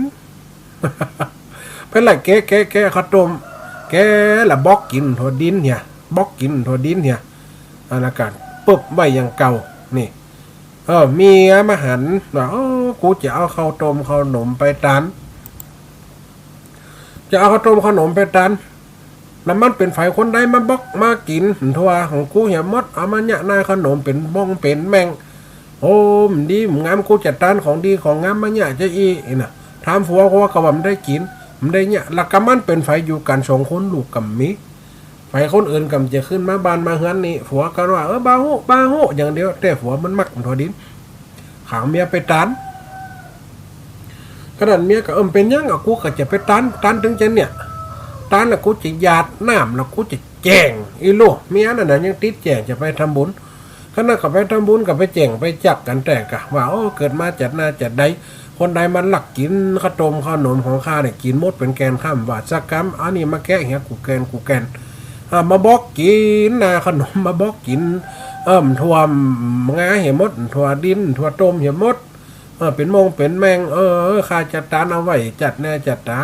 ไปไล่แกะ แกะ แกะข้าวต้ม แกะละบอกกิ๋นหม้อถั่วดินเหีย บอกกิ๋นหม้อถั่วดินเหีย อันนั้นก็ปึบไว้อย่างเก่า นี่ เออ เมียมาหันว่า โอ้ กูจะเอาข้าวต้มข้าวหนมไปตาน จะเอาข้าวต้มข้าวหนมไปตาน แล้วมันเป๋นใผคนใดมาบอกมากิ๋นถั่วของกูเหียหมด เอามาเยียะหน้าข้าวหนมเป๋นมงเป๋นแมง โอ้ บ่ดีบ่งาม กูจะตานของดีของงามมาเยียะจะอี้ นี่นะ ถามผัว ผัวก็ว่าบ่ได้กิ๋น บ่ได้เยียะ แล้วก็มันเป๋นใผอยู่กั๋นสองคน ลูกก็บ่มี ใผคนอื่นก็บ่จะขึ้นมาบ้านมาเฮือนนี่ ผัวก็ว่า เออ บ่ฮู้ บ่ฮู้ อย่างเดียว แต่ผัวมันมักหม้อถั่วดิน ขังเมียไปตาน ขนาดเมียก็ เออ บ่เป๋นหยัง อ่ะ กูก็จะไปตาน ตานตึงจะเนี่ย ตานแล้วกูจะหยาดน้ำ แล้วกูจะแจ้ง อีโล่ เมียนั่นน่ะยังติดแจ้งจะไปทำบุญ ขนาดก็ไปทำบุญก็ไปแจ้งไปจักกั๋นแต่กะ ว่า โอ้ เกิดมาจัดหน้าจัดใด คนใดมาลักกิ๋นข้าวต้มข้าวหนมของข้าเนี่ย กิ๋นหมดเป๋นแก่นค่ำ ว่าสักกำ อันนี้มาแกะเหียกู้แก่นกู้แก่น อ่า มาบอกกิ๋นหน้าข้าวหนม มาบอกกิ๋น เอิ่ม ถั่วงาเหียหมด ถั่วดิน ถั่วต้มเหียหมด เออ เป๋นมงเป๋นแมง เออ ข้าจะตานเอาไว้จัดแน่จัดตา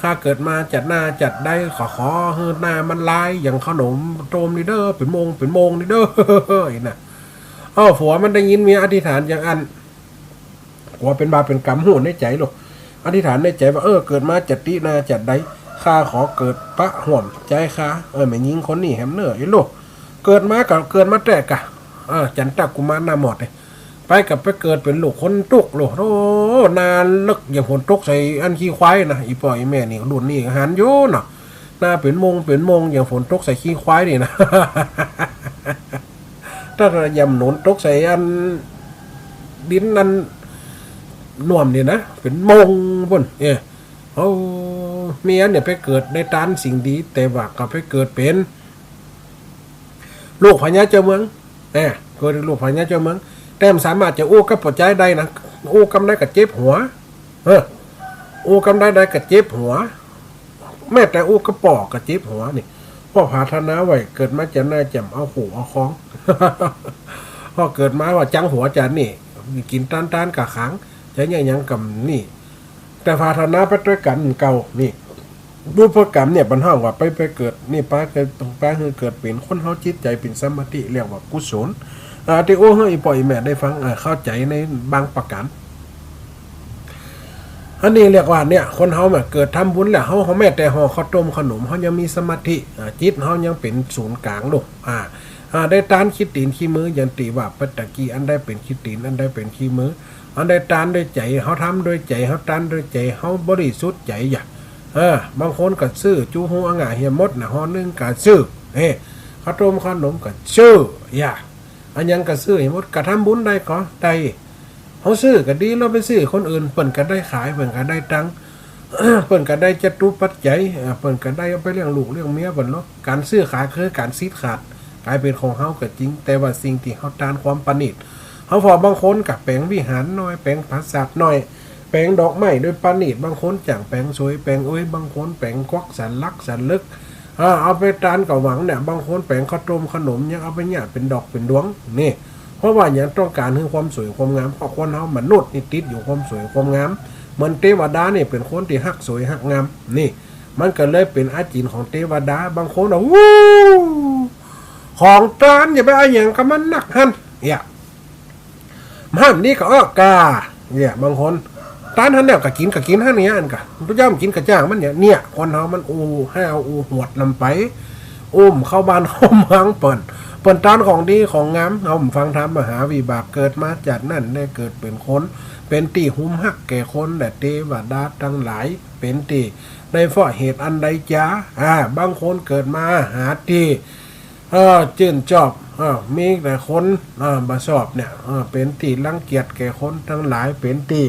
ข้าเกิดมาจัดหน้าจัดใด ขอ ขอหื้อหน้ามันลายอย่างขนมโตมนี่เด้อ เป๋นโมงเป๋นโมงนี่เด้อ อี้นะ เอ้า ผัวมันได้ยินเมียอธิษฐานอย่างอั้น กั๋วเป๋นบาปเป๋นก๋รรม ฮู้ในใจ๋ลูก อธิษฐานในใจ๋ว่า เออ เกิดมาจัดตี้หน้าจัดใด ข้าขอเกิดปะฮ่วมใจ๊ข้า เออ แม่ญิงคนนี้แหมเน่อ อี้ลูก เกิดมาก็เกิดมาแต๊กะ เออ จันตะกุมารหน้าหมอดเนี่ย ไปก็ไปเกิดเป๋นลูกคนตุ๊กโลด โอ้ หน้าเลิกอย่างฝนตกใส่อันขี้ควายนะ อี่ป้ออี่แม่นี่ รุ่นนี้หันอยู่เนาะ หน้าเป๋นโมงเป๋นโมงอย่างฝนตกใส่ขี้ควายนี่นะ ถ้าย่ำหนนตกใส่อันดินอันน่วมนี่นะ เป๋นโมงปู้น เออ โอ้ เมียเนี่ยไปเกิดได้ตานสิ่งดี แต่ว่าก็ไปเกิดเป๋น ลูกพญาเจ้าเมือง แหม เกิดลูกพญาเจ้าเมือง แต่บ่สามารถจะอู้กับป้อจายได้นะ อู้กำใดก็เจ็บหัว เออ อู้กำใดได้ก็เจ็บหัว แม้แต่อู้กับป้อก็เจ็บหัวนี่ ป้อปรารถนาไว้ เกิดมาจะหน้าแจ่ม เอาคู่เอาครอง ป้อเกิดมาว่าจังหัวจาดนี่ กิ๋นตานตานกะขัง จะเยียะหยังกำนี่ แต่ปรารถนาไปตวยกั๋นเก่านี่ บุพกรรมเนี่ย เปิ้นฮ้องว่าไป ไปเกิดนี่ ปะเกิด ปะหื้อเกิดเป๋นคนเฮาจิตใจ๋เป๋นสมาธิ เรียกว่ากุศล อ่า ตี้อู้หื้ออี่ป้ออี่แม่ได้ฟัง อ่า เข้าใจ๋ในบางประก๋าน อันนี้เรียกว่าเนี่ย คนเฮาเนี่ยเกิดทำบุญแล้ว เฮา เฮาแม้แต่ห่อข้าวต้มขนม เฮายังมีสมาธิ อ่า จิตเฮายังเป๋นศูนย์ก๋างลูก อ่า อ่า ได้ตานขี้ตี๋นขี้มือ อย่างตี้ว่าไปตะกี้ อันใดเป๋นขี้ตี๋น อันใดเป๋นขี้มือ อันใดตานด้วยใจ๋ เฮาทำด้วยใจ๋ เฮาตานด้วยใจ๋ เฮาบริสุทธิ์ใจ๋อย่า เออ บางคนก็ซื้อ จู๋ฮู้อะหง่าเหียหมดนะ ห่อนึ่งก็ซื้อ เฮ้ ข้าวต้มขนมก็ซื้อ อย่า อะหยังก็ซื้อเหียหมด ก็ทำบุญได้ก่อ ได้ เฮาซื้อก็ดี เฮาไปซื้อคนอื่น เปิ้นก็ได้ขาย เปิ้นก็ได้ตังค์ เปิ้นก็ได้จตุปัจจัย เอ่อ เปิ้นก็ได้เอาไปเลี้ยงลูกเลี้ยงเมียเปิ้นเนาะ ก๋านซื้อขายคือก๋านฉีกขาด ก๋ายเป๋นของเฮาก็จริง แต่ว่าสิ่งตี้เฮาตานความประณีต เฮาผ่อบางคนก็แป๋งวิหารน้อย แป๋งปราสาทน้อย แป๋งดอกไม้โดยประณีต บางคนจ้างแป๋งสวยแป๋งเอ้ย บางคนแป๋งกวักสัญลักษณ์สัญลักษณ์ อ่า เอาไปตานก็หวังเนี่ย บางคนแป๋งข้าวต้มขนม ยังเอาไปเยียะเป๋นดอกเป๋นดวง นี่ เพราะว่าหยัง ต้องก๋านหื้อความสวยความงาม เพราะคนเฮามนุษย์นี่ติดอยู่ความสวยความงาม เหมือนเตวดานี่เป๋นคนตี้ฮักสวยฮักงาม นี่ มันก็เลยเป๋นอาจิณของเตวดา บางคนว่า อู้ ของตานอย่าไปอะหยังกับมันนักหั้น เนี่ย ห้ามนี้ก็อ้อกา เนี่ย บางคน ตานหั้นแล้วก็กิ๋น ก็กิ๋นหั้นเนี่ย อันกะ เปิ้นบ่กิ๋นก็จ้างมันเนี่ย เนี่ย คนเฮามันอู้ห้าวอู้หวดลำไป อู้บ่เข้าบ้านเข้าเมืองเปิ้น เปิ้นตานของดีของงาม เฮาบ่ฟังธรรมมหาวิบาก เกิดมาจาดนั้นได้เกิดเป๋นคน เป๋นตี้หุมฮักแก่คนและเตวดาตังหลาย เป๋นตี้ได้เพราะเหตุอันใดจา อ่า บางคนเกิดมาหาตี้ เออ จื้นจอบ เออ มีแต่คน เออ บ่ชอบเนี่ย เออ เป๋นตี้รังเกียจแก่คนตังหลาย เป๋นตี้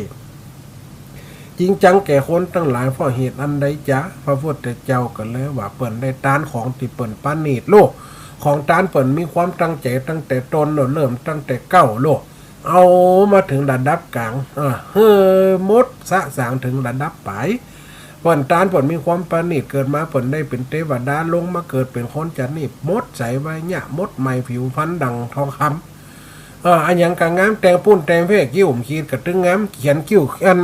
จริงจังแก่คนตังหลาย เพราะเหตุอันใดจา พระพุทธเจ้าก็เลยว่าเปิ้นได้ตานของตี้เปิ้นประณีตโลด ของตานเปิ้นมีความตั้งใจ๋ตั้งแต่ต้นโลด เริ่มตั้งแต่เก๊าโลด เอามาเถิงระดับก๋าง เออ หื้อหมดสะสางเถิงระดับป๋าย เปิ้นตานเปิ้นมีความประณีต เกิดมาเปิ้นได้เป๋นเตวดา ลงมาเกิดเป๋นคนจาดนี้ หมดใสไวยะ หมดใหม่ผิวพรรณดั่งทองคำ เออ อะหยังก็งาม แต่งปุ้นแต่งเพ่ คิ้วขีดก็ตึงงาม เขียนคิ้วอัน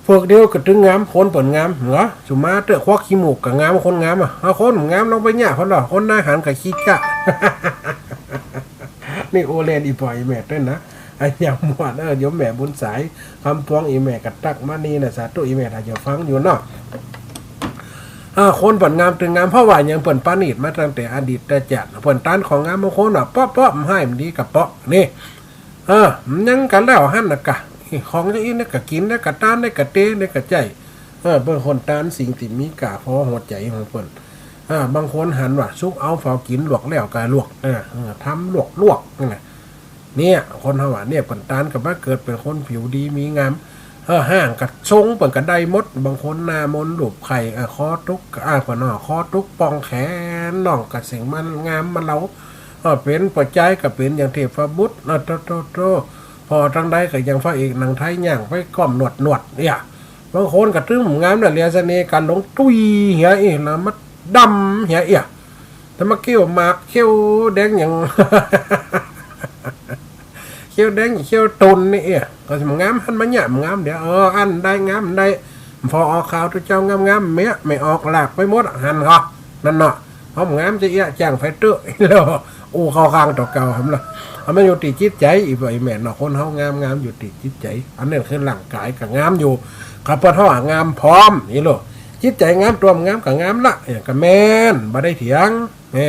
เผิกเดียวก็ตึงงาม คนเปิ้นงาม เหรอ สุมาเต๊อะ ควักขี้มูกก็งาม คนงามอะ เอาคนงามลองไปเยียะเปิ้นเนาะ คนหน้าหันก็ขี้จ๊ะ นี่อู้เล่น อี่ป้ออี่แม่เต้นนะ อะหยังหมด เออ โยมแม่บุญสาย คำปวง อี่แม่ก็ตั๊กมานี่นะ สาธุ อี่แม่ถ้าจะฟังอยู่เนาะ อ่า คนเปิ้นงามตึงงาม เพราะว่าหยัง เปิ้นประณีตมาตั้งแต่อดีตจาด เปิ้นตานของงาม บางคนว่าเปาะเปาะ บ่ฮ้ายบ่ดีก็เปาะ นี่ เออ มันยังกั๋นแล้วหั้นน่ะกะ ของจะอี้นี่ก็กิ๋น นี่ก็ตาน นี่ก็เต นี่ก็ใจ๊ เออ เปิ้นคนตานสิ่งตี้มีก้าพอหัวใจ๋ของเปิ้น อ่า บางคนหันว่าสุกเอาเฝ้ากิ๋น ลวกแล้วก็ลวก เออ เออ ทำลวกๆ นั่นแหละ เนี่ย คนเฮาอะ เนี่ย เปิ้นตานก็มาเกิดเป๋นคนผิวดีมีงาม เออ ห้างก็ทรงเปิ้นก็ได้หมด บางคนหน้ามนต์รูปไข่ เออ คอตุ๊ก อ่า เปิ้นว่าคอตุ๊กป่องแขน น่องก็เสียงมันงามมันเลา เออ เป๋นป้อจายก็เป๋นอย่างเทพบุตร เออ โต โต โต ผ่อตังใดก็อย่างพระเอกหนังไทย ย่างไปก้อมหนวดๆ เนี่ย บางคนก็ตึงงามน่ะ เหลือเสน่ห์ก๋านหลงตุ้ยเหียอี้ แล้วมาดำเหียอี้ แต่มาเขี้ยวหมาก เขี้ยวแดงอย่าง เขี้ยวแดง เขี้ยวตุ่นนี่เอี้ย ก็งามหั้นมาเยียะ งามเดี๋ยว เออ อันใดงามได้ ปอออกข่าวตุ๊เจ้างามๆ เมี้ย ไม่ออก หลากไปหมด หันก่อ นั่นเนาะ ห้องงามจะเอี้ย จ้างไฟเต๊อะ แล้วอู้เข้าข้างตั๋วเก่า หันละ อันมันอยู่ตี้จิตใจ๋ อี่ป้ออี่แม่เนาะ คนเฮางามๆ อยู่ตี้จิตใจ๋ อันนั้นคือร่างก๋ายก็งามอยู่ ข้าพเจ้าว่างามพร้อม นี่โล จิตใจ๋งาม ตั๋วงามก็งามละ อย่างก็แม่น บ่ได้เถียง แม่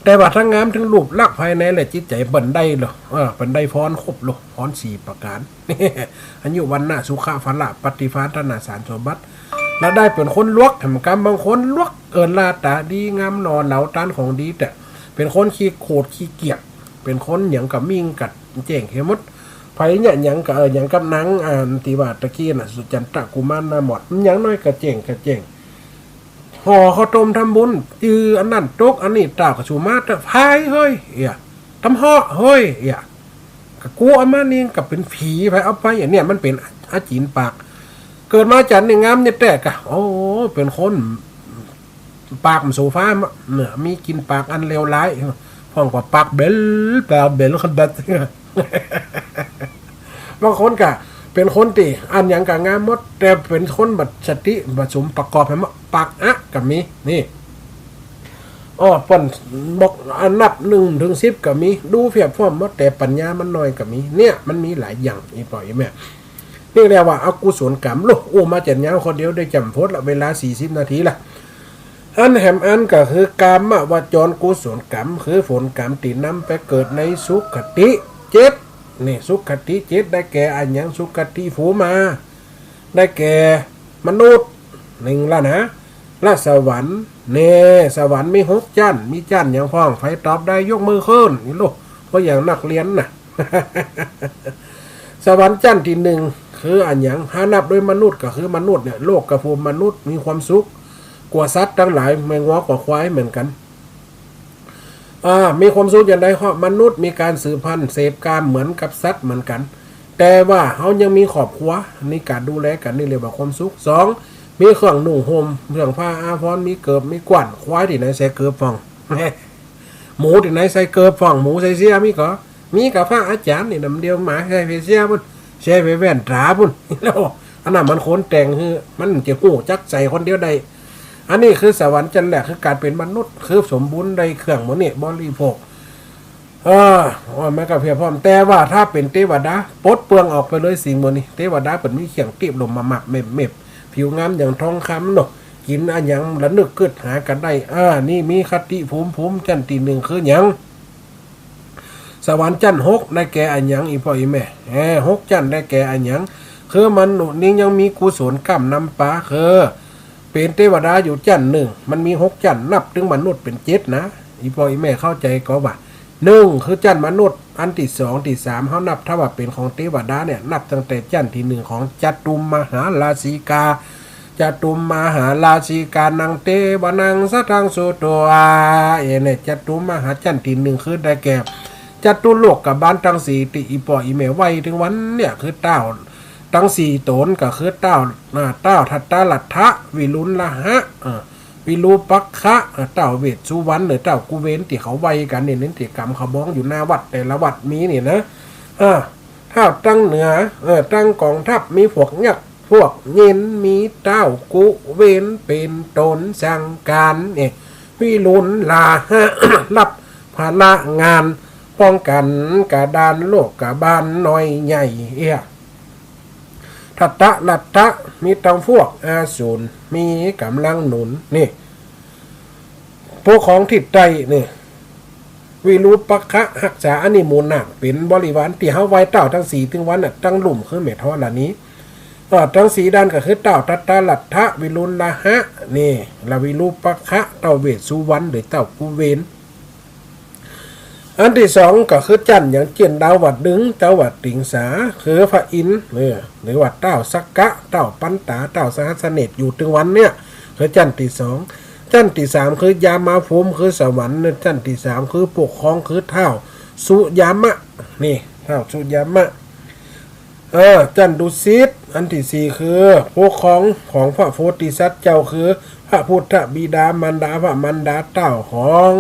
แต่ว่าตึงงามตึงรูปลักษณ์ภายในและจิตใจ๋บ่ได้โล เออ บ่ได้พรครบโล พรสี่ประก๋าน อายุ วรรณะ สุขะ พละ ปฏิภาณ ธนะ สารสมบัติ และได้เป๋นคนหลวก แถมกำบางคนหลวก เออ หน้าต๋าดีงามหล่อเหลา ต้านของดี แต่เป๋นคนขี้โขดขี้เกียจ เป๋นคนหยังก็มิ่งกัดแจ้งเหียหมด ใผเนี่ยหยังก็ เออ หยังกับนาง อ่า ตี้ว่าตะกี้น่ะ สุจันตะกุมารหน้าหมอด หยังน้อยก็แจ้ง ก็แจ้ง ห่อข้าวต้มทำบุญ จื้ออันนั้นตก อันนี้เต้า ก็สูมาแต่พายเฮ้ย เอี้ย ตำเหาะเฮ้ย เอี้ย ก็กูเอามานี่ก็เป๋นผี ใผเอาไป อันเนี่ยมันเป๋นอาจีนปาก เกิดมาจั๋นนี่งามเนี่ยแต๊กะ โอ้ เป๋นคน ปากมันโสฟา เนาะ มีกิ๋นปากอันเลวร้าย พ่องกว่าปากเบ๋ล ปากเบ๋ล คันดัด บางคนก็เป๋นคนตี้อันหยังก็งามหมด แต่เป๋นคนบ่สติบ่สมประกอบ หันบ่ ปากอะก็มี นี่ อ้อ เปิ้นบอก อันนับนึ่งเถิงสิบก็มี ดูเปียบพร้อมหมด แต่ปัญญามันน้อยก็มี เนี่ย มันมีหลายอย่าง อี่ป้ออี่แม่ นี่เรียกว่าอกุศลกรรม โล อู้มาจ๋นยาว คนเดียวได้จ๋ำโพดละ เวลาสี่สิบนาทีละ อันแหมอันก็คือกามวจรกุศลกรรม คือผลกรรมตี้นำไปเกิดในสุคติเจ็ด นี่ สุคติเจ็ด ได้แก่อะหยัง สุคติภูมิมา ได้แก่มนุษย์ นึ่งละนะ และสวรรค์ แน่ สวรรค์มีหกจั้น มีจั้นหยังพ่อง ใผตอบได้ยกมือขึ้น นี่โล เพราะอย่างนักเรียนน่ะ สวรรค์จั้นตี้นึ่ง คืออะหยัง ถ้านับโดยมนุษย์ก็คือมนุษย์เนี่ย โลกกภูมิมนุษย์มีความสุขกว่าสัตว์ตังหลาย แม่งัวกว่าควายเหมือนกั๋น อ่า มีความสุขอย่างใด เพราะมนุษย์มีก๋านสืบพันธุ์เสพกามเหมือนกับสัตว์เหมือนกั๋น แต่ว่าเฮายังมีครอบครัว มีก๋านดูแลกั๋น นี่เรียกว่าความสุข สอง มีเครื่องนุ่งห่ม เครื่องผ้าอาภรณ์ มีเกิบ มีกว้าน ควายตี้ไหนใส่เกิบพ่อง หมูตี้ไหนใส่เกิบพ่อง หมูใส่เสี้ยมีก่อ มีก่อ พระอาจ๋ารย์นี่นำเดียว หมาใส่เสี้ยปุ้น ใส่แว่นต๋าปุ้น แล้วอันนั้นมันคนแต่ง คือมันจะฮู้จักใส่คนเดียวได้ อันนี้คือสวรรค์จั้นแรก คือก๋านเป๋นมนุษย์ คือสมบูรณ์ได้เครื่องหมู่นี้บริโภค เออ ว่ามันก็เปียบพร้อม แต่ว่าถ้าเป๋นเตวดา ปลดเปลื้องออกไปเลยสิ่งหมู่นี้ เตวดาเปิ้นมีเครื่องตี้ลมมามากเม็บๆ ผิวงามอย่างทองคำเนาะ กิ๋นอะหยังละนึกกึ๊ดหากั๋นได้ อ่า นี่มีคติภูมิ ภูมิจั้นตี้นึ่งคือหยัง สวรรค์จั้นหก ได้แก่อะหยัง อี่ป้ออี่แม่ เออ หกจั้นได้แก่อะหยัง คือมนุษย์นี่ยังมีกุศลกรรมนำปา คือเป๋นเตวดาอยู่จั้นนึ่ง มันมีหกจั้น นับเถิงมนุษย์เป๋นเจ็ดนะ อี่ป้ออี่แม่เข้าใจ๋ก่อว่า นึ่ง คือจั้นมนุษย์ อันตี้สอง ตี้สาม เฮานับ ถ้าว่าเป๋นของเตวดาเนี่ย นับตั้งแต่จั้นตี้นึ่งของจตุมมหาราชิกา จตุมมหาราชิกานัง เตวานัง สัทธัง สุตวา เอเนี่ย จตุมมหา จั้นตี้นึ่งคือได้แก่ จตุโลกบาลตังสี่ ตี้อี่ป้ออี่แม่ไหว้เถิงวันเนี่ย คือเต้าตังสี่ต๋น ก็คือเต้า อ่า เต้าทัตตรัตถะ วิรุฬหะ อ่า วิรูปักขะ อ่า เต้าเวสสุวรรณ หรือเต้ากุเวน ตี้เขาไหว้กั๋นเนี่ย นิติกรรมเขาบ้องอยู่หน้าวัด แต่ละวัดมีเนี่ยนะ อ่า เต้าตังเหนือ เออ ตังก๋องทัพ มีพวกยักษ์ พวกเย็น มีเต้ากุเวนเป๋นต๋นสั่งก๋าน เอ วิรุฬหะ ฮับภาระงานป้องกั๋นกระดานโลกบาลน้อยใหญ่ เอี้ย ทัตตรัตถะ มีตังพวกอสูร มีก๋ำลังหนุน นี่ ปกครองทิศใต้ นี่ วิรูปักขะฮักษา อันนี้หมู่นาคเป๋นบริวาร ตี้เฮาไหว้เต้าตังสี่เถิงวันน่ะ ตังลุ่มคือแม่ธรณี เออ ตังสี่ด้านก็คือเต้าทัตตรัตถะ วิรุฬหะ นี่ และวิรูปักขะ เต้าเวสสุวรรณ หรือเต้ากุเวน อันตี้สองก็คือจั้นอย่างเจ้นดาวดึงส์ เต้าวัดติงสา คือพระอินทร์ เออ หรือว่าเต้าสักกะ เต้าปันตา เต้าสหัสเนตร อยู่เถิงวันเนี่ย คือจั้นตี้สอง จั้นตี้สามคือยามาภูมิ คือสวรรค์เนี่ย จั้นตี้สามคือปกครอง คือท้าวสุยามะ นี่ ท้าวสุยามะ เออ จั้นดุสิต อันตี้สี่คือปกครองของพระโพธิสัตว์เจ้า คือพระพุทธบิดามารดา พระมารดาเต้าของ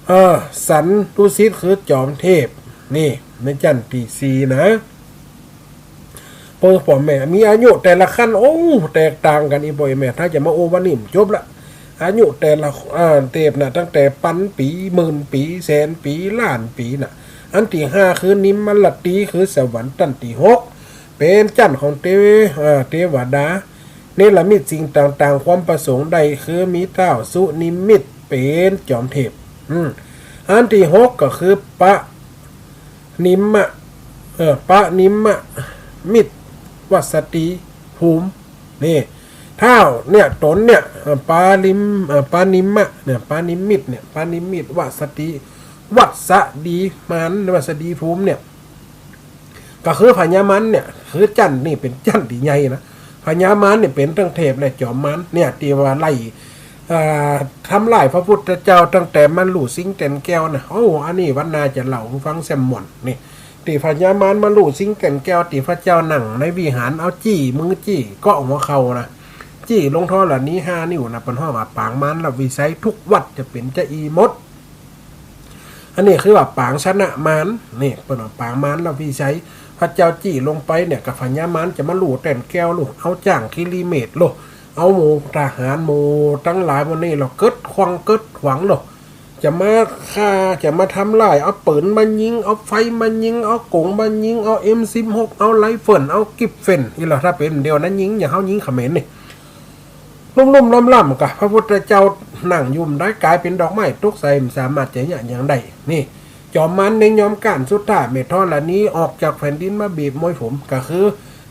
เออ สันดุสิต คือจอมเทพ นี่ ในจั้นตี้สี่นะ ป้อแม่มีอายุแต่ละขั้น โอ้ แตกต่างกั๋น อี่ป้ออี่แม่ ถ้าจะมาอู้วันนี้บ่จบละ อายุแต่ละ อ่า เทพน่ะ ตั้งแต่ปันปี๋ หมื่นปี๋ แสนปี๋ ล้านปี๋น่ะ อันตี้ห้าคือนิมมะราตรี คือสวรรค์ จั๊นตี้หก เป๋นจั๊นของเต อ่า เตวดา เนรมิตสิ่งต่างๆ ความประสงค์ได้ คือมีท้าวสุนิมิตเป๋นจอมเทพ อืม อันตี้หกก็คือปะนิมมะ เออ ปะนิมมะมิตรวัสดีภูมิ นี่ ท้าวเนี่ย ต๋นเนี่ย เออ ปาลิม เออ ปานิมมะเนี่ย ปานิมมิตเนี่ย ปานิมมิตวัสดี วัสดีมาร วัสดีภูมิเนี่ย ก็คือพญามารเนี่ย คือจั๊นนี่เป๋นจั๊นตี้ใหญ่นะ พญามารเนี่ยเป๋นตึงเทพและจอมมารเนี่ย ตี้ว่าไล่ อ่า ทำลายพระพุทธเจ้าตั้งแต่มาลู่สิงห์แก่นแก้วนะ โอ้ อันนี้วันหน้าจะเล่าหื้อฟังแซมม่วนนี่ ตี้พญามารมาลู่สิงห์แก่นแก้ว ตี้พระเจ้านั่งในวิหาร เอาจี้ มือจี้ เกาะหัวเข่านะ จี้ลงธรณีห้านิ้วนะ เปิ้นฮ้องว่าปางมารวิชัย ทุกวัดจะเป๋นจาอี้หมด อันนี้คือว่าปางชนะมาร นี่เปิ้นว่าปางมารวิชัย พระเจ้าจี้ลงไปเนี่ย ก็พญามารจะมาลู่แก่นแก้วลู่ เอาจ๊างคิริเมขลู่ เอาหมู่ทหารหมู่ตังหลายหมู่นี้ แล้วเกิดขวางเกิดขวางลู่ จะมาฆ่า จะมาทำลาย เอาปืนมายิง เอาไฟมายิง เอาก๋งมายิง เอา เอ็มสิบหก เอาไรเฟิล เอากริปเฟน อี่หละ ถ้าเป๋นเดี๋ยวนั้นยิง อย่างเฮายิงเขมรนี่ ลุ่มๆ ล่ำๆ ก็ พระพุทธเจ้านั่งอยู่บ่ได้ ก๋ายเป๋นดอกไม้ตกใส่ บ่สามารถจะเยียะหยังได้ นี่ จอมมารเน่งยอมก๊าน สุดท้ายแม่ธรณีออกจากแผ่นดินมาบีบมวยผม ก็คือ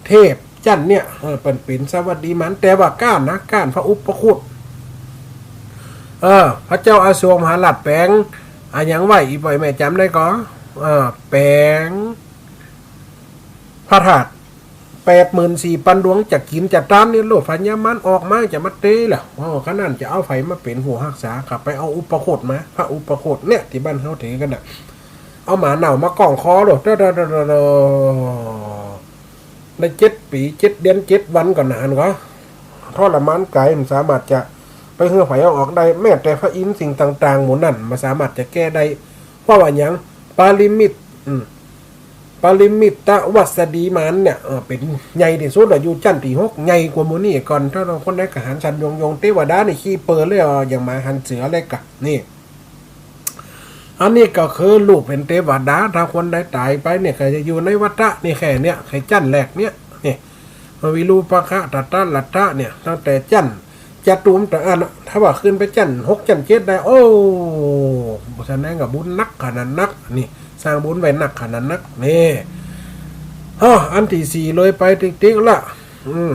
เทพจั๊นเนี่ย เออ เปิ้นเป๋นสวัสดีมาร แต่ว่าก๊านนะ ก๊านพระอุปคุต เออ พระเจ้าอโศกมหาราชแป๋ง อะหยังไว้ อี่ป้ออี่แม่จ๋ำได้ก่อ เออ แป๋งพระธาตุ แปดหมื่นสี่ปันดวง จะกิ๋นจะตานนี่ โลดพญามารออกมาจะมาเตะแล้ว โอ้ ขนาดจะเอาใผมาเป๋นผู้ฮักษา ก็ไปเอาอุปคุตมา พระอุปคุตเนี่ย ตี้บ้านเฮาถือกั๋นน่ะ เอาหมาเน่ามาก้องคอโลด เด้อ เด้อ เด้อ เด้อ เด้อ ได้เจ็ดปี๋ เจ็ดเดือน เจ็ดวันก่อนนะ อันก็ทรมานก๋าย บ่สามารถจะไปหื้อใผเอาออกได้ แม้แต่พระอินทร์สิ่งต่างๆ หมู่นั้น บ่สามารถจะแก้ได้ เพราะว่าหยัง ปาริมิต อืม ปาริมิตวัสดีมารเนี่ย เออ เป๋นใหญ่ตี้สุดละ อยู่จั๊นตี้หก ใหญ่กว่าหมู่นี้ก่อน ถ้าคนใดก็หันสันยงยง เตวดานี่ขี้เปิดเลย อ่ะ อย่างหมาหันเสือเลยกะ นี่ อันนี้ก็คือรูปเป๋นเตวดา ถ้าคนใดต๋ายไปเนี่ย ก็จะอยู่ในวัฏฏะนี่แค่เนี่ย แค่จั๊นแรกเนี่ย นี่ วิรูปคตะตะรัตถะเนี่ย ตั้งแต่จั๊น จตุม แต่อันน่ะ ถ้าว่าขึ้นไปจั๊นหกจั๊นเจ็ดได้ โอ้ แสดงว่าบุญนักขนาดนัก นี่ สร้างบุญไว้นักขนาดนัก นี่ ฮะ อันตี้สี่เลยไปติ๊กๆ ละ อืม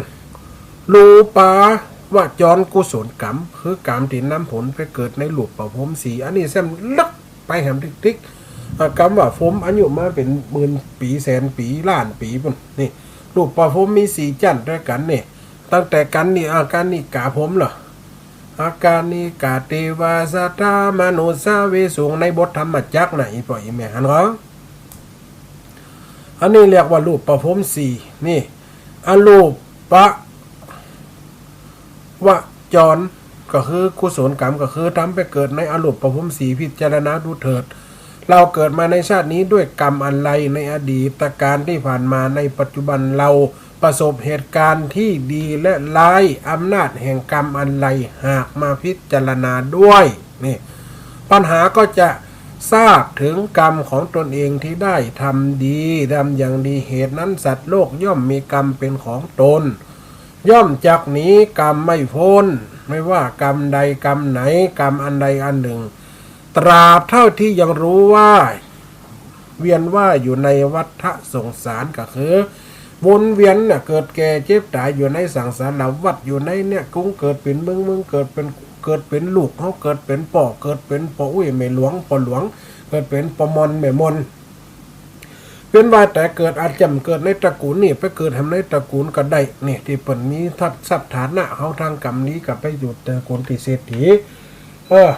รูปาวจรกุศลกรรม คือกรรมตี้นำผลไปเกิดในรูปพรหมสี่ อันนี้แซมลึกไปแหมติ๊กๆ อ่ะ กำว่าพรหมอายุมาเป๋นหมื่นปี๋ แสนปี๋ ล้านปี๋ปุ้น นี่ รูปพรหมมีสี่จั๊นตวยกั๋นนี่ ตั้งแต่กัณฑิ อ่า กัณฑิกาพรหมเหรอ อากัณฑิกา เตวา สัตถามนุสสาวิสุง ในบทธรรมจักรน่ะ อี่ป้ออี่แม่หันก่อ อันนี้เรียกว่ารูปพรหมสี่ นี่ อรูปวจร ก็คือกุศลกรรม ก็คือทำไปเกิดในอรูปพรหมสี่ พิจารณาดูเถิด เราเกิดมาในชาตินี้ด้วยกรรมอันใด ในอดีตกาลที่ผ่านมา ในปัจจุบันเราประสบเหตุการณ์ที่ดีและร้าย อำนาจแห่งกรรมอันใด หากมาพิจารณาด้วย นี่ ปัญหาก็จะทราบถึงกรรมของตนเองที่ได้ทำดี ทำอย่างดี เหตุนั้นสัตว์โลกย่อมมีกรรมเป็นของตน ย่อมจักหนีกรรมไม่พ้น ไม่ว่ากรรมใดกรรมไหน กรรมอันใดอันหนึ่ง ตราบเท่าที่ยังรู้ว่า เวียนว่ายอยู่ในวัฏฏะสงสาร ก็คือวนเวียนเนี่ย เกิดแก่เจ็บต๋ายอยู่ในสังสารวัฏ อยู่ในเนี่ย กุ้งเกิดเป๋นมึง มึงเกิดเป๋น เกิดเป๋นลูก เฮาเกิดเป๋นป้อ เกิดเป๋นป้ออุ๊ยแม่หลวง ป้อหลวง เกิดเป๋นป้อมอนแม่มอน เวียนว่ายต๋ายเกิด อาจจะเกิดในตระกูลนี่ ไปเกิดแหมในตระกูลก็ได้ นี่ ตี้เปิ้นมีทรัพย์ฐานะ เฮาทางกรรมดีก็ไปอยู่ตระกูลตี้เศรษฐี เออ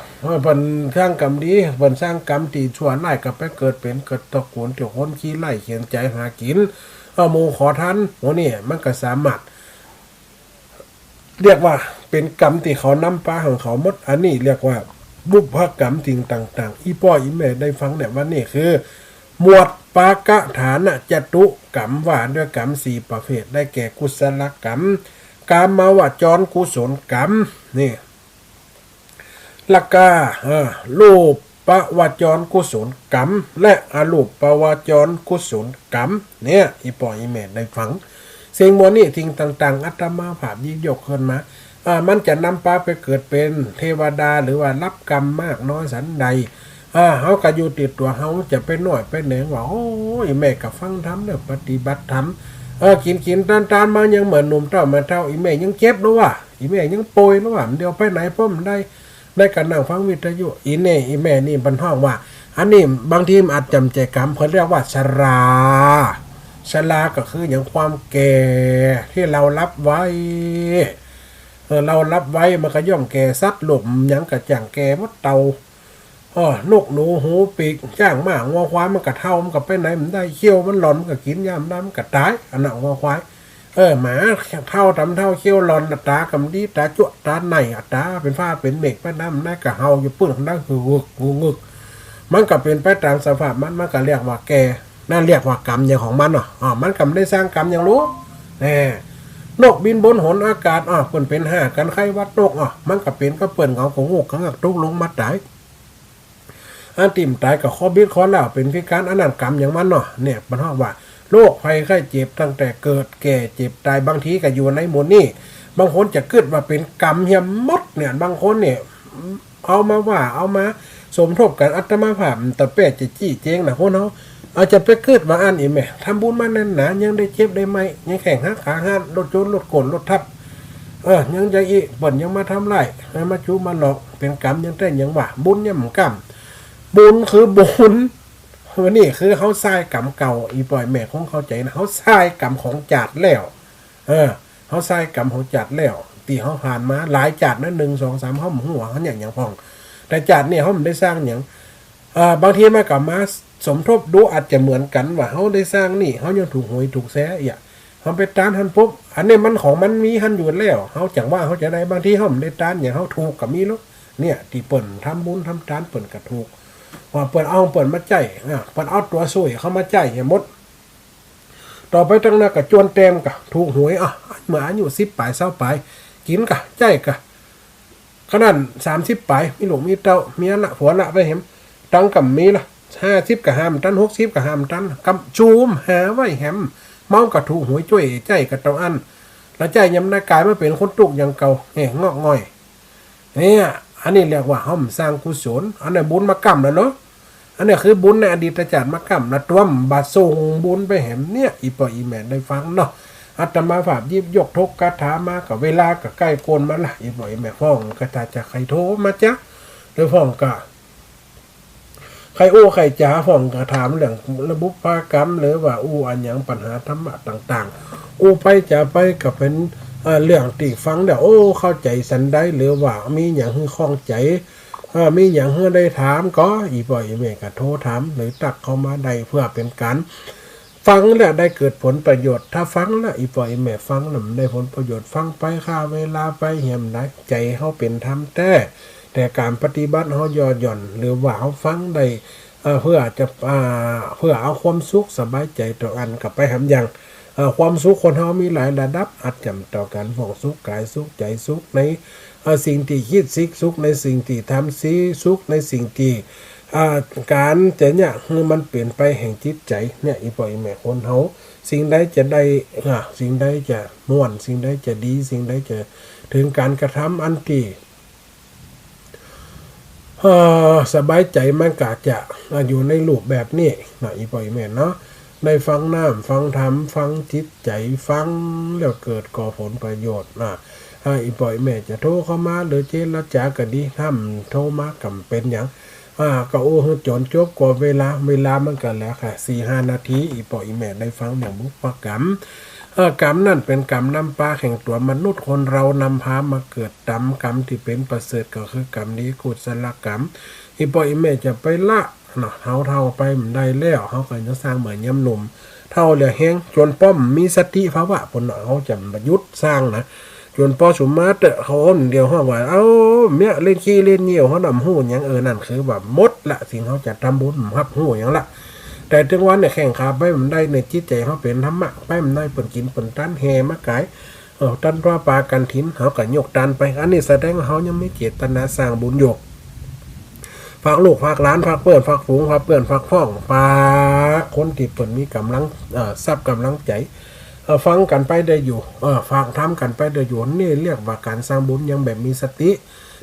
เปิ้นทางกรรมดี เปิ้นสร้างกรรมตี้ชั่วร้ายก็ไปเกิดเป๋น เกิดตระกูลตี้คนขี้ไล่เข็ญใจ๋หากิ๋น เออ หมู่ขอทาน หมู่นี่มันก็สามารถ เรียกว่าเป๋นกรรมตี้เขานำปาของเขาหมด อันนี้เรียกว่าบุพกรรมสิ่งต่างๆ อี่ป้ออี่แม่ได้ฟังเนี่ย วันนี้คือ หมวดปากฐานจตุกรรม ว่าด้วยกรรมสี่ประเภท ได้แก่กุศลกรรม กามวจรกุศลกรรม นี่ แล้วก็ เออ รูปวจรกุศลกรรม และอรูปวจรกุศลกรรม เนี่ย อี่ป้ออี่แม่ได้ฟัง สิ่งหมวดนี้สิ่งต่างๆ อาตมาภาพหยิบยกขึ้นมา อ่า มันจะนำปาไปเกิดเป๋นเตวดา หรือว่าฮับกรรมมากน้อยสันใด อ่า เฮาก็อยู่ติดตั๋วเฮา จะไปน้อยไปแหนงว่า โอ้ย แม่ก็ฟังธรรมเน่อ ปฏิบัติธรรม เออ กิ๋นกิ๋นตานตานมายังเหมือนหนุ่มเต้าแม่เฒ่า อี่แม่ยังเจ็บแล้วว่ะ อี่แม่ยังป่วยแล้วว่ะ เดี๋ยวไปไหนป้อบ่ได้ ได้ก็นั่งฟังวิทยุ อี่แม่ อี่แม่นี่เปิ้นฮ้องว่า อันนี้บางทีมันอาจจะบ่ใจ้กรรม เปิ้นเรียกว่าชรา ชราก็คือหยัง ความแก่ตี้เฮาฮับไว้ เออ เฮาฮับไว้มันก็ย่อมแก่ สัตว์โลกหยังก็จ้างแก่หมด เต่า อ้อ นกหนูหูปีก จ๊าง ม้า งัว ควาย มันก็เฒ่า มันก็ไปไหนบ่ได้ เขี้ยวมันหล่อน มันก็กิ๋นหญ้าบ่ได้ มันก็ต๋าย อันนั้นงัวควาย เออ หมาเฒ่าต๋ำเฒ่า เขี้ยวหล่อน ต๋าก็บ่ดี ต๋าจั๊วะ ต๋าไหน้ ต๋าเป๋นฟ้าเป๋นเมฆไปนำ มันก็เห่าอยู่ปื้น มันก็หึกหึก มันก็เป๋นไปต๋ามสภาพมัน มันก็เรียกว่าแก่ นั่นเรียกว่ากรรมอย่างของมันเนาะ อ้อ มันก็บ่ได้สร้างกรรมหยังหรอก แหม นกบินบนหนอากาศ อ้อ เปิ้นเป๋นห้ากั๋น ไข้หวัดนก อ้อ มันก็เป๋นกับเปิ้น เอาก็งกก็งัก ตกลงมาต๋าย อันตี้บ่ต๋ายก็คอบิดคอล้าว เป๋นพิการ อันนั้นกรรมอย่างมันเนาะ เนี่ย เปิ้นฮ้องว่า โรคภัยไข้เจ็บตั้งแต่เกิด แก่ เจ็บ ต๋าย บางทีก็อยู่ในหมู่นี้ บางคนจะกึ๊ดว่าเป๋นกรรมเหียหมดเนี่ย บางคนเนี่ย เอามาว่า เอามาสมทบกั๋น อาตมาภาพตะแป๊จะจี้แจงนะ คนเฮา เอาจะไปกึ๊ดว่าอั้น อี่แม่ ทำบุญมาแน่นหนา ยังได้เจ็บได้ไม้ ยังแข้งหักขาหัก รถชน รถโก๋น รถทับ เออ ยังจะอี้ เปิ้นยังมาทำร้าย มาจุมาหลอก เป๋นกรรมอย่างแต๊อย่างว่า บุญยังบ่ก้ำ บุญคือบุญ วันนี้คือเฮาใซ้กรรมเก่า อี่ป้ออี่แม่คงเข้าใจ๋นะ เฮาใซ้กรรมของจาติแล้ว เออ เฮาใซ้กรรมของจาติแล้ว ตี้เฮาผ่านมาหลายจาตินะ หนึ่ง สอง สาม เฮาบ่ฮู้ว่าเฮาเยียะหยังพ่อง แต่จาตินี้เฮาบ่ได้สร้างหยัง เอ่อ บางทีมันก็มาสมทบดู อาจจะเหมือนกั๋นว่าเฮาได้สร้างหนี้ เฮายังถูกหวยถูกแซะ เยียะ เฮาไปตานหั้นปุ๊บ อันนี้มันของมันมีหั้นอยู่แล้ว เฮาจั่งว่าเฮาจะได้ บางทีเฮาบ่ได้ตานหยัง เฮาถูกก็มีลอ เนี่ย ตี้เปิ้นทำบุญทำตานเปิ้นก็ถูก ว่าเปิ้นเอาเปิ้นมาใจ๊ อ่า เปิ้นเอาตั๋วซ่วยเข้ามาใจ๊เหียหมด ต่อไปตังหน้าก็จวนแต้มก็ถูกหวย อ่ะ เมื่ออายุสิบป๋าย ซาวป๋าย กิ๋นก็ใจ๊ก็ ขนาดสามสิบป๋าย มีลูกมีเต้า เมียละผัวละไปแหม ตังค์ก็บ่มีละ ห้าสิบก็หาบ่ตัน หกสิบก็หาบ่ตัน กำจุมหาไว้แหม เมาก็ถูกหวยจ้วยใจ๊ก็เต้าอั้น ละใจ๊ยังบ่ได้ ก๋ายมาเป๋นคนตุ๊กอย่างเก่า แหม งอกง่อย เนี่ย อันนี้เรียกว่าเฮาบ่สร้างกุศล อันนี้บุญมาก้ำแล้วเนาะ อันนี้คือบุญในอดีตจาติมาก้ำ ละตวมบ่ส่งบุญไปแหม เนี่ย อี่ป้ออี่แม่ได้ฟังเนาะ อาตมาภาพหยิบยกถกคาถามา ก็เวลาก็ใก้โกนมาละ อี่ป้ออี่แม่พ่องก็ถ้าจะใค่โทรมาจ๊ะ หรือพ่องก็ใค่อู้ใค่จ๋า พ่องก็ถามเรื่องบุพกรรม หรือว่าอู้อะหยังปัญหาธรรมะต่างๆ อู้ไปจ๋าไปก็เป๋น เอ่อ เรื่องตี้ฟังแล้ว โอ้ เข้าใจ๋สันใด หรือว่ามีหยังหื้อข้องใจ๋ เออ มีหยังหื้อได้ถามก็ อี่ป้ออี่แม่ก็โทรถาม หรือตั๊กเข้ามาได้ เปื้อเป๋นก๋านฟังแล้วได้เกิดผลประโยชน์ ถ้าฟังแล้ว อี่ป้ออี่แม่ฟังแล้วบ่ได้ผลประโยชน์ ฟังไปฆ่าเวลาไปเหียบ่ได้ ใจ๋เฮาเป๋นธรรมแต๊ แต่ก๋านปฏิบัติเฮาย่อหย่อน หรือว่าเฮาฟังได้ เอ่อ เปื้อจะ อ่า เปื้อเอาความสุขสบายใจ๋เต้าอั้นก็ไปแหมอย่าง เอ่อ ความสุขคนเฮามีหลายระดับ อาจจะบ่เต้ากั๋น พ่องสุขก๋าย สุขใจ๋ สุขใน เอ่อ สิ่งตี้กึ๊ด สิ สุขในสิ่งตี้ทำ สิ สุขในสิ่งตี้ อ่า ก๋านจะเยียะหื้อมันเป๋นไปแห่งจิตใจ๋ เนี่ย อี่ป้ออี่แม่คนเฮา สิ่งใดจะได้ อ่า สิ่งใดจะม่วน สิ่งใดจะดี สิ่งใดจะเถิงก๋านกระทำอันตี้ เอ่อ สบายใจ๋มันก็จะ อ่า อยู่ในรูปแบบนี้นะ อี่ป้ออี่แม่เนาะ ได้ฟังน้ำ ฟังธรรม ฟังจิตใจ๋ ฟังแล้วเกิดก่อผลประโยชน์นะ อ่า อี่ป้ออี่แม่จะโทรเข้ามา หรือเจรจาก็ดี ถ้าบ่โทรมาก็บ่เป๋นหยัง อ่า ก็อู้หื้อจ๋นจบก่อนเวลา เวลามันก็เหลือแค่สี่ห้านาที อี่ป้ออี่แม่ได้ฟังเรื่องบุพกรรม เอ่อ กรรมนั้นเป๋นกรรมนำปาแห่งตั๋วมนุษย์คนเฮา นำพามาเกิดต๋ามกรรมตี้เป๋นประเสริฐ ก็คือกรรมดี กุศลกรรม อี่ป้ออี่แม่จะไปละเนาะ เฮาเฒ่าไปบ่ได้แล้ว เฮาก็ยังสร้างเหมือนยามหนุ่ม เฒ่าแล้วแฮง จ๋นป้อบ่มีสติภาวะปู้นเนาะ เฮาจะบ่หยุดสร้างนะ จ๋นป้อสุมาเต๊อะ เขาอ้นเดียวฮ้องว่า เอ้า เมียเล่นขี้เล่นเหยี่ยว เฮาบ่ฮู้หยัง เออ นั่นคือว่าหมดละ สิ่งเฮาจะทำบุญบ่ฮับฮู้หยังละ แต่เถิงวันเนี่ยแข้งขาไปบ่ได้ ในจิตใจ๋เฮาเป๋นธรรมะ ไปบ่ได้ เปิ้นกิ๋นเปิ้นตานแห่มาก๋าย เออ ตานผ้าป่ากัณฑ์ถิน เฮาก็ยกตานไป อันนี้แสดงว่าเฮายังมีเจตนาสร้างบุญอยู่ ฝากลูกฝากหลาน ฝากเปื้อนฝากฝูง ฝากเปื้อนฝากพ้อง ฝากคนตี้เปิ้นมีก๋ำลัง เอ่อ ทรัพย์ก๋ำลังใจ๋ เอ่อ ฟังกั๋นไปได้อยู่ เอ่อ ฟังธรรมกั๋นไปได้อยู่ นี่เรียกว่าก๋านสร้างบุญอย่างแบบมีสติ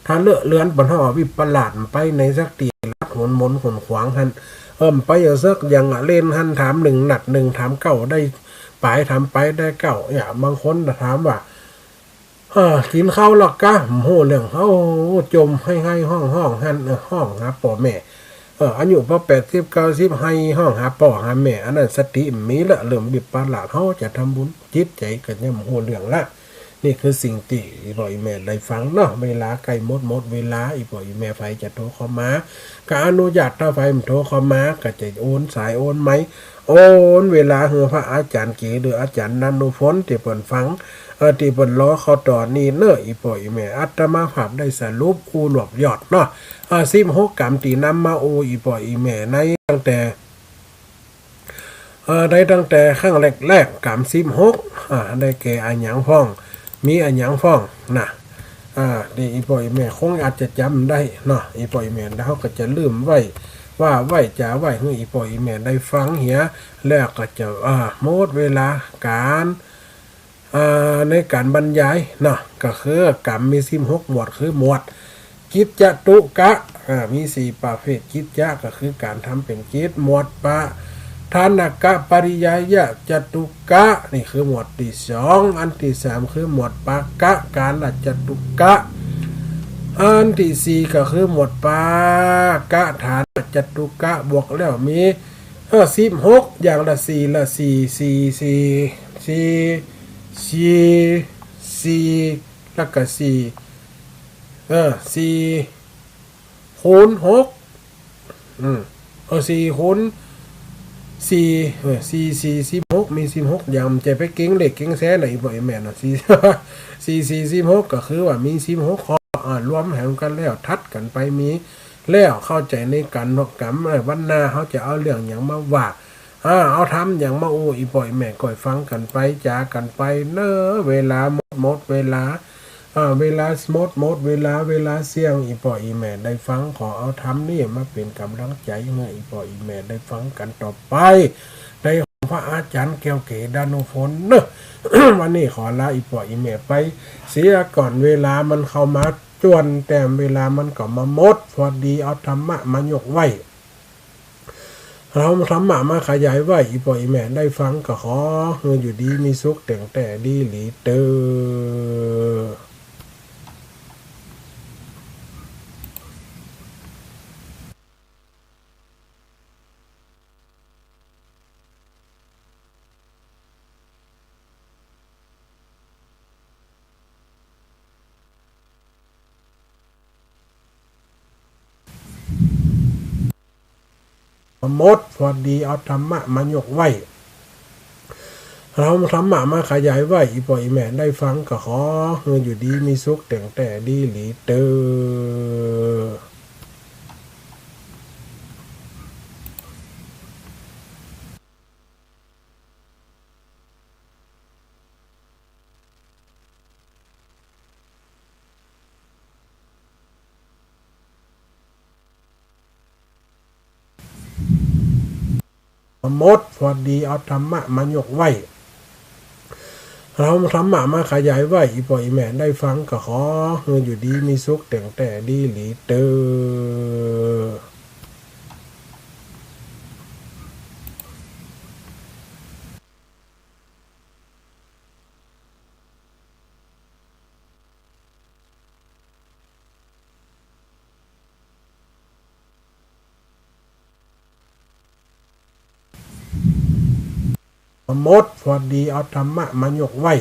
ถ้าเลอะเลือน บ่าเฮาวิปลาสไปในสักตี้ ลัดหนหนขนขวางหั้น เอิ่ม ไปอย่างเสิกอย่างอะเล่นหั้น ถามนึ่งนัดนึ่ง ถามเก้าได้ป๋าย ถามป๋ายได้เก้า เนี่ย บางคนน่ะถามว่า เออ กิ๋นข้าวแล้วกา บ่ฮู้เรื่อง โอ้ จ่มไห้ๆ ฮ้องๆ หั้น เออ ฮ้องหาป้อแม่ เออ อายุพอแปดสิบเก้าสิบ ไห้ฮ้องหาป้อหาแม่ อันนั้นสติบ่มีละ เริ่มวิปลาส เฮาจะทำบุญ จิตใจ๋ก็ยังบ่ฮู้เรื่องละ นี่คือสิ่งตี้อี่ป้ออี่แม่ได้ฟังเนาะ เวลาใก้หมด หมดเวลา อี่ป้ออี่แม่ใผจะโทรเข้ามา ก็อนุญาต ถ้าใผบ่โทรเข้ามา ก็จะโอนสายโอนไมค์ โอนเวลาหื้อพระอาจ๋ารย์เก๋ หรืออาจ๋ารย์ดานุพล ตี้เปิ้นฟัง เออ ตี้เปิ้นรอข้อต่อนี้เนาะ อี่ป้ออี่แม่ อาตมาภาพได้สรุปอู้รวบยอดเนาะ เออ สิบหกก๋ามตี้นำมาอู้อี่ป้ออี่แม่ในตั้งแต่ เอ่อ ได้ตั้งแต่ครั้งแรกๆ ก๋ามสิบหก อ่า ได้แก่อะหยังพ่อง มีอะหยังพ่องนะ อ่า นี่อี่ป้ออี่แม่คงอาจจะจ๋ำได้เนาะ อี่ป้ออี่แม่ แล้วเฮาก็จะลืมไว้ ว่าไว้ จ๋าไว้ หื้ออี่ป้ออี่แม่ได้ฟังเหีย แล้วก็จะ อ่า หมดเวลาก๋าน อ่า ในก๋านบรรยายเนาะ ก็คือก๋ามมีสิบหกหมวด คือหมวดกิจจตุกะ อ่า มีสี่ประเภท กิจจะ ก็คือก๋านทำเป๋นกิจ หมวดปะทานกะปริยายะจตุกะ นี่คือหมวดตี้สอง อันตี้สามคือหมวดปะกะกาละจตุกะ อันตี้สี่ก็คือหมวดปะกะฐานะจตุกะ บวกแล้วมี เออ สิบหก อย่างละสี่ ละสี่ สี่ สี่ สี่ สี่ สี่ แล้วก็สี่ เออ สี่คูณหก อืม เออ สี่คูณสี่ เออ สี่ สี่ สิบหก มีสิบหกอย่าง บ่ใจ้ไปเก็งเลขเก็งแสนนะ อี่ป้ออี่แม่เนาะ สี่ สี่ สี่ สิบหก ก็คือว่ามีสิบหกข้อ อ่า รวมหารกั๋นแล้ว ถัดกั๋นไปมี แล้วเข้าใจ๋ในก๋านนอกก๋าน เอ่อ วันหน้าเฮาจะเอาเรื่องหยังมาว่า อ่า เอาธรรมหยังมาอู้ อี่ป้ออี่แม่ก้อยฟังกั๋นไป จ๋ากั๋นไปเนาะ เวลาหมด หมดเวลา อ่า เวลาหมด หมดเวลา เวลาเสี้ยง อี่ป้ออี่แม่ได้ฟัง ขอเอาธรรมนี้มาเป๋นก๋ำลังใจ๋หื้ออี่ป้ออี่แม่ได้ฟังกั๋นต่อไป ในของพระอาจ๋ารย์แก้วเก๋ดานุพลเนาะ วันนี้ขอลาอี่ป้ออี่แม่ไปเสียก่อน เวลามันเข้ามา จวนแต้มเวลามันก็มาหมด พอดีเอาธรรมะมายกไว้ เอาธรรมะมาขยายไว้ อี่ป้ออี่แม่ได้ฟังก็ขอหื้ออยู่ดีมีสุข เต่งแต๊ดีหลีเต๊อะ หมด พอดีเอาธรรมะมายกไว้ เอาธรรมะมาขยายไว้ อี่ป้ออี่แม่ได้ฟังก็ขอหื้ออยู่ดีมีสุข เต่งแต๊ดีหลีเต๊อะ หมด พอดีเอาธรรมะมายกไว้ เอาธรรมะมาขยายไว้ อี่ป้ออี่แม่ได้ฟังก็ขอหื้ออยู่ดีมีสุข เต่งแต๊ดีหลีเต๊อะ หมด พอดีเอาธรรมะมายกไว้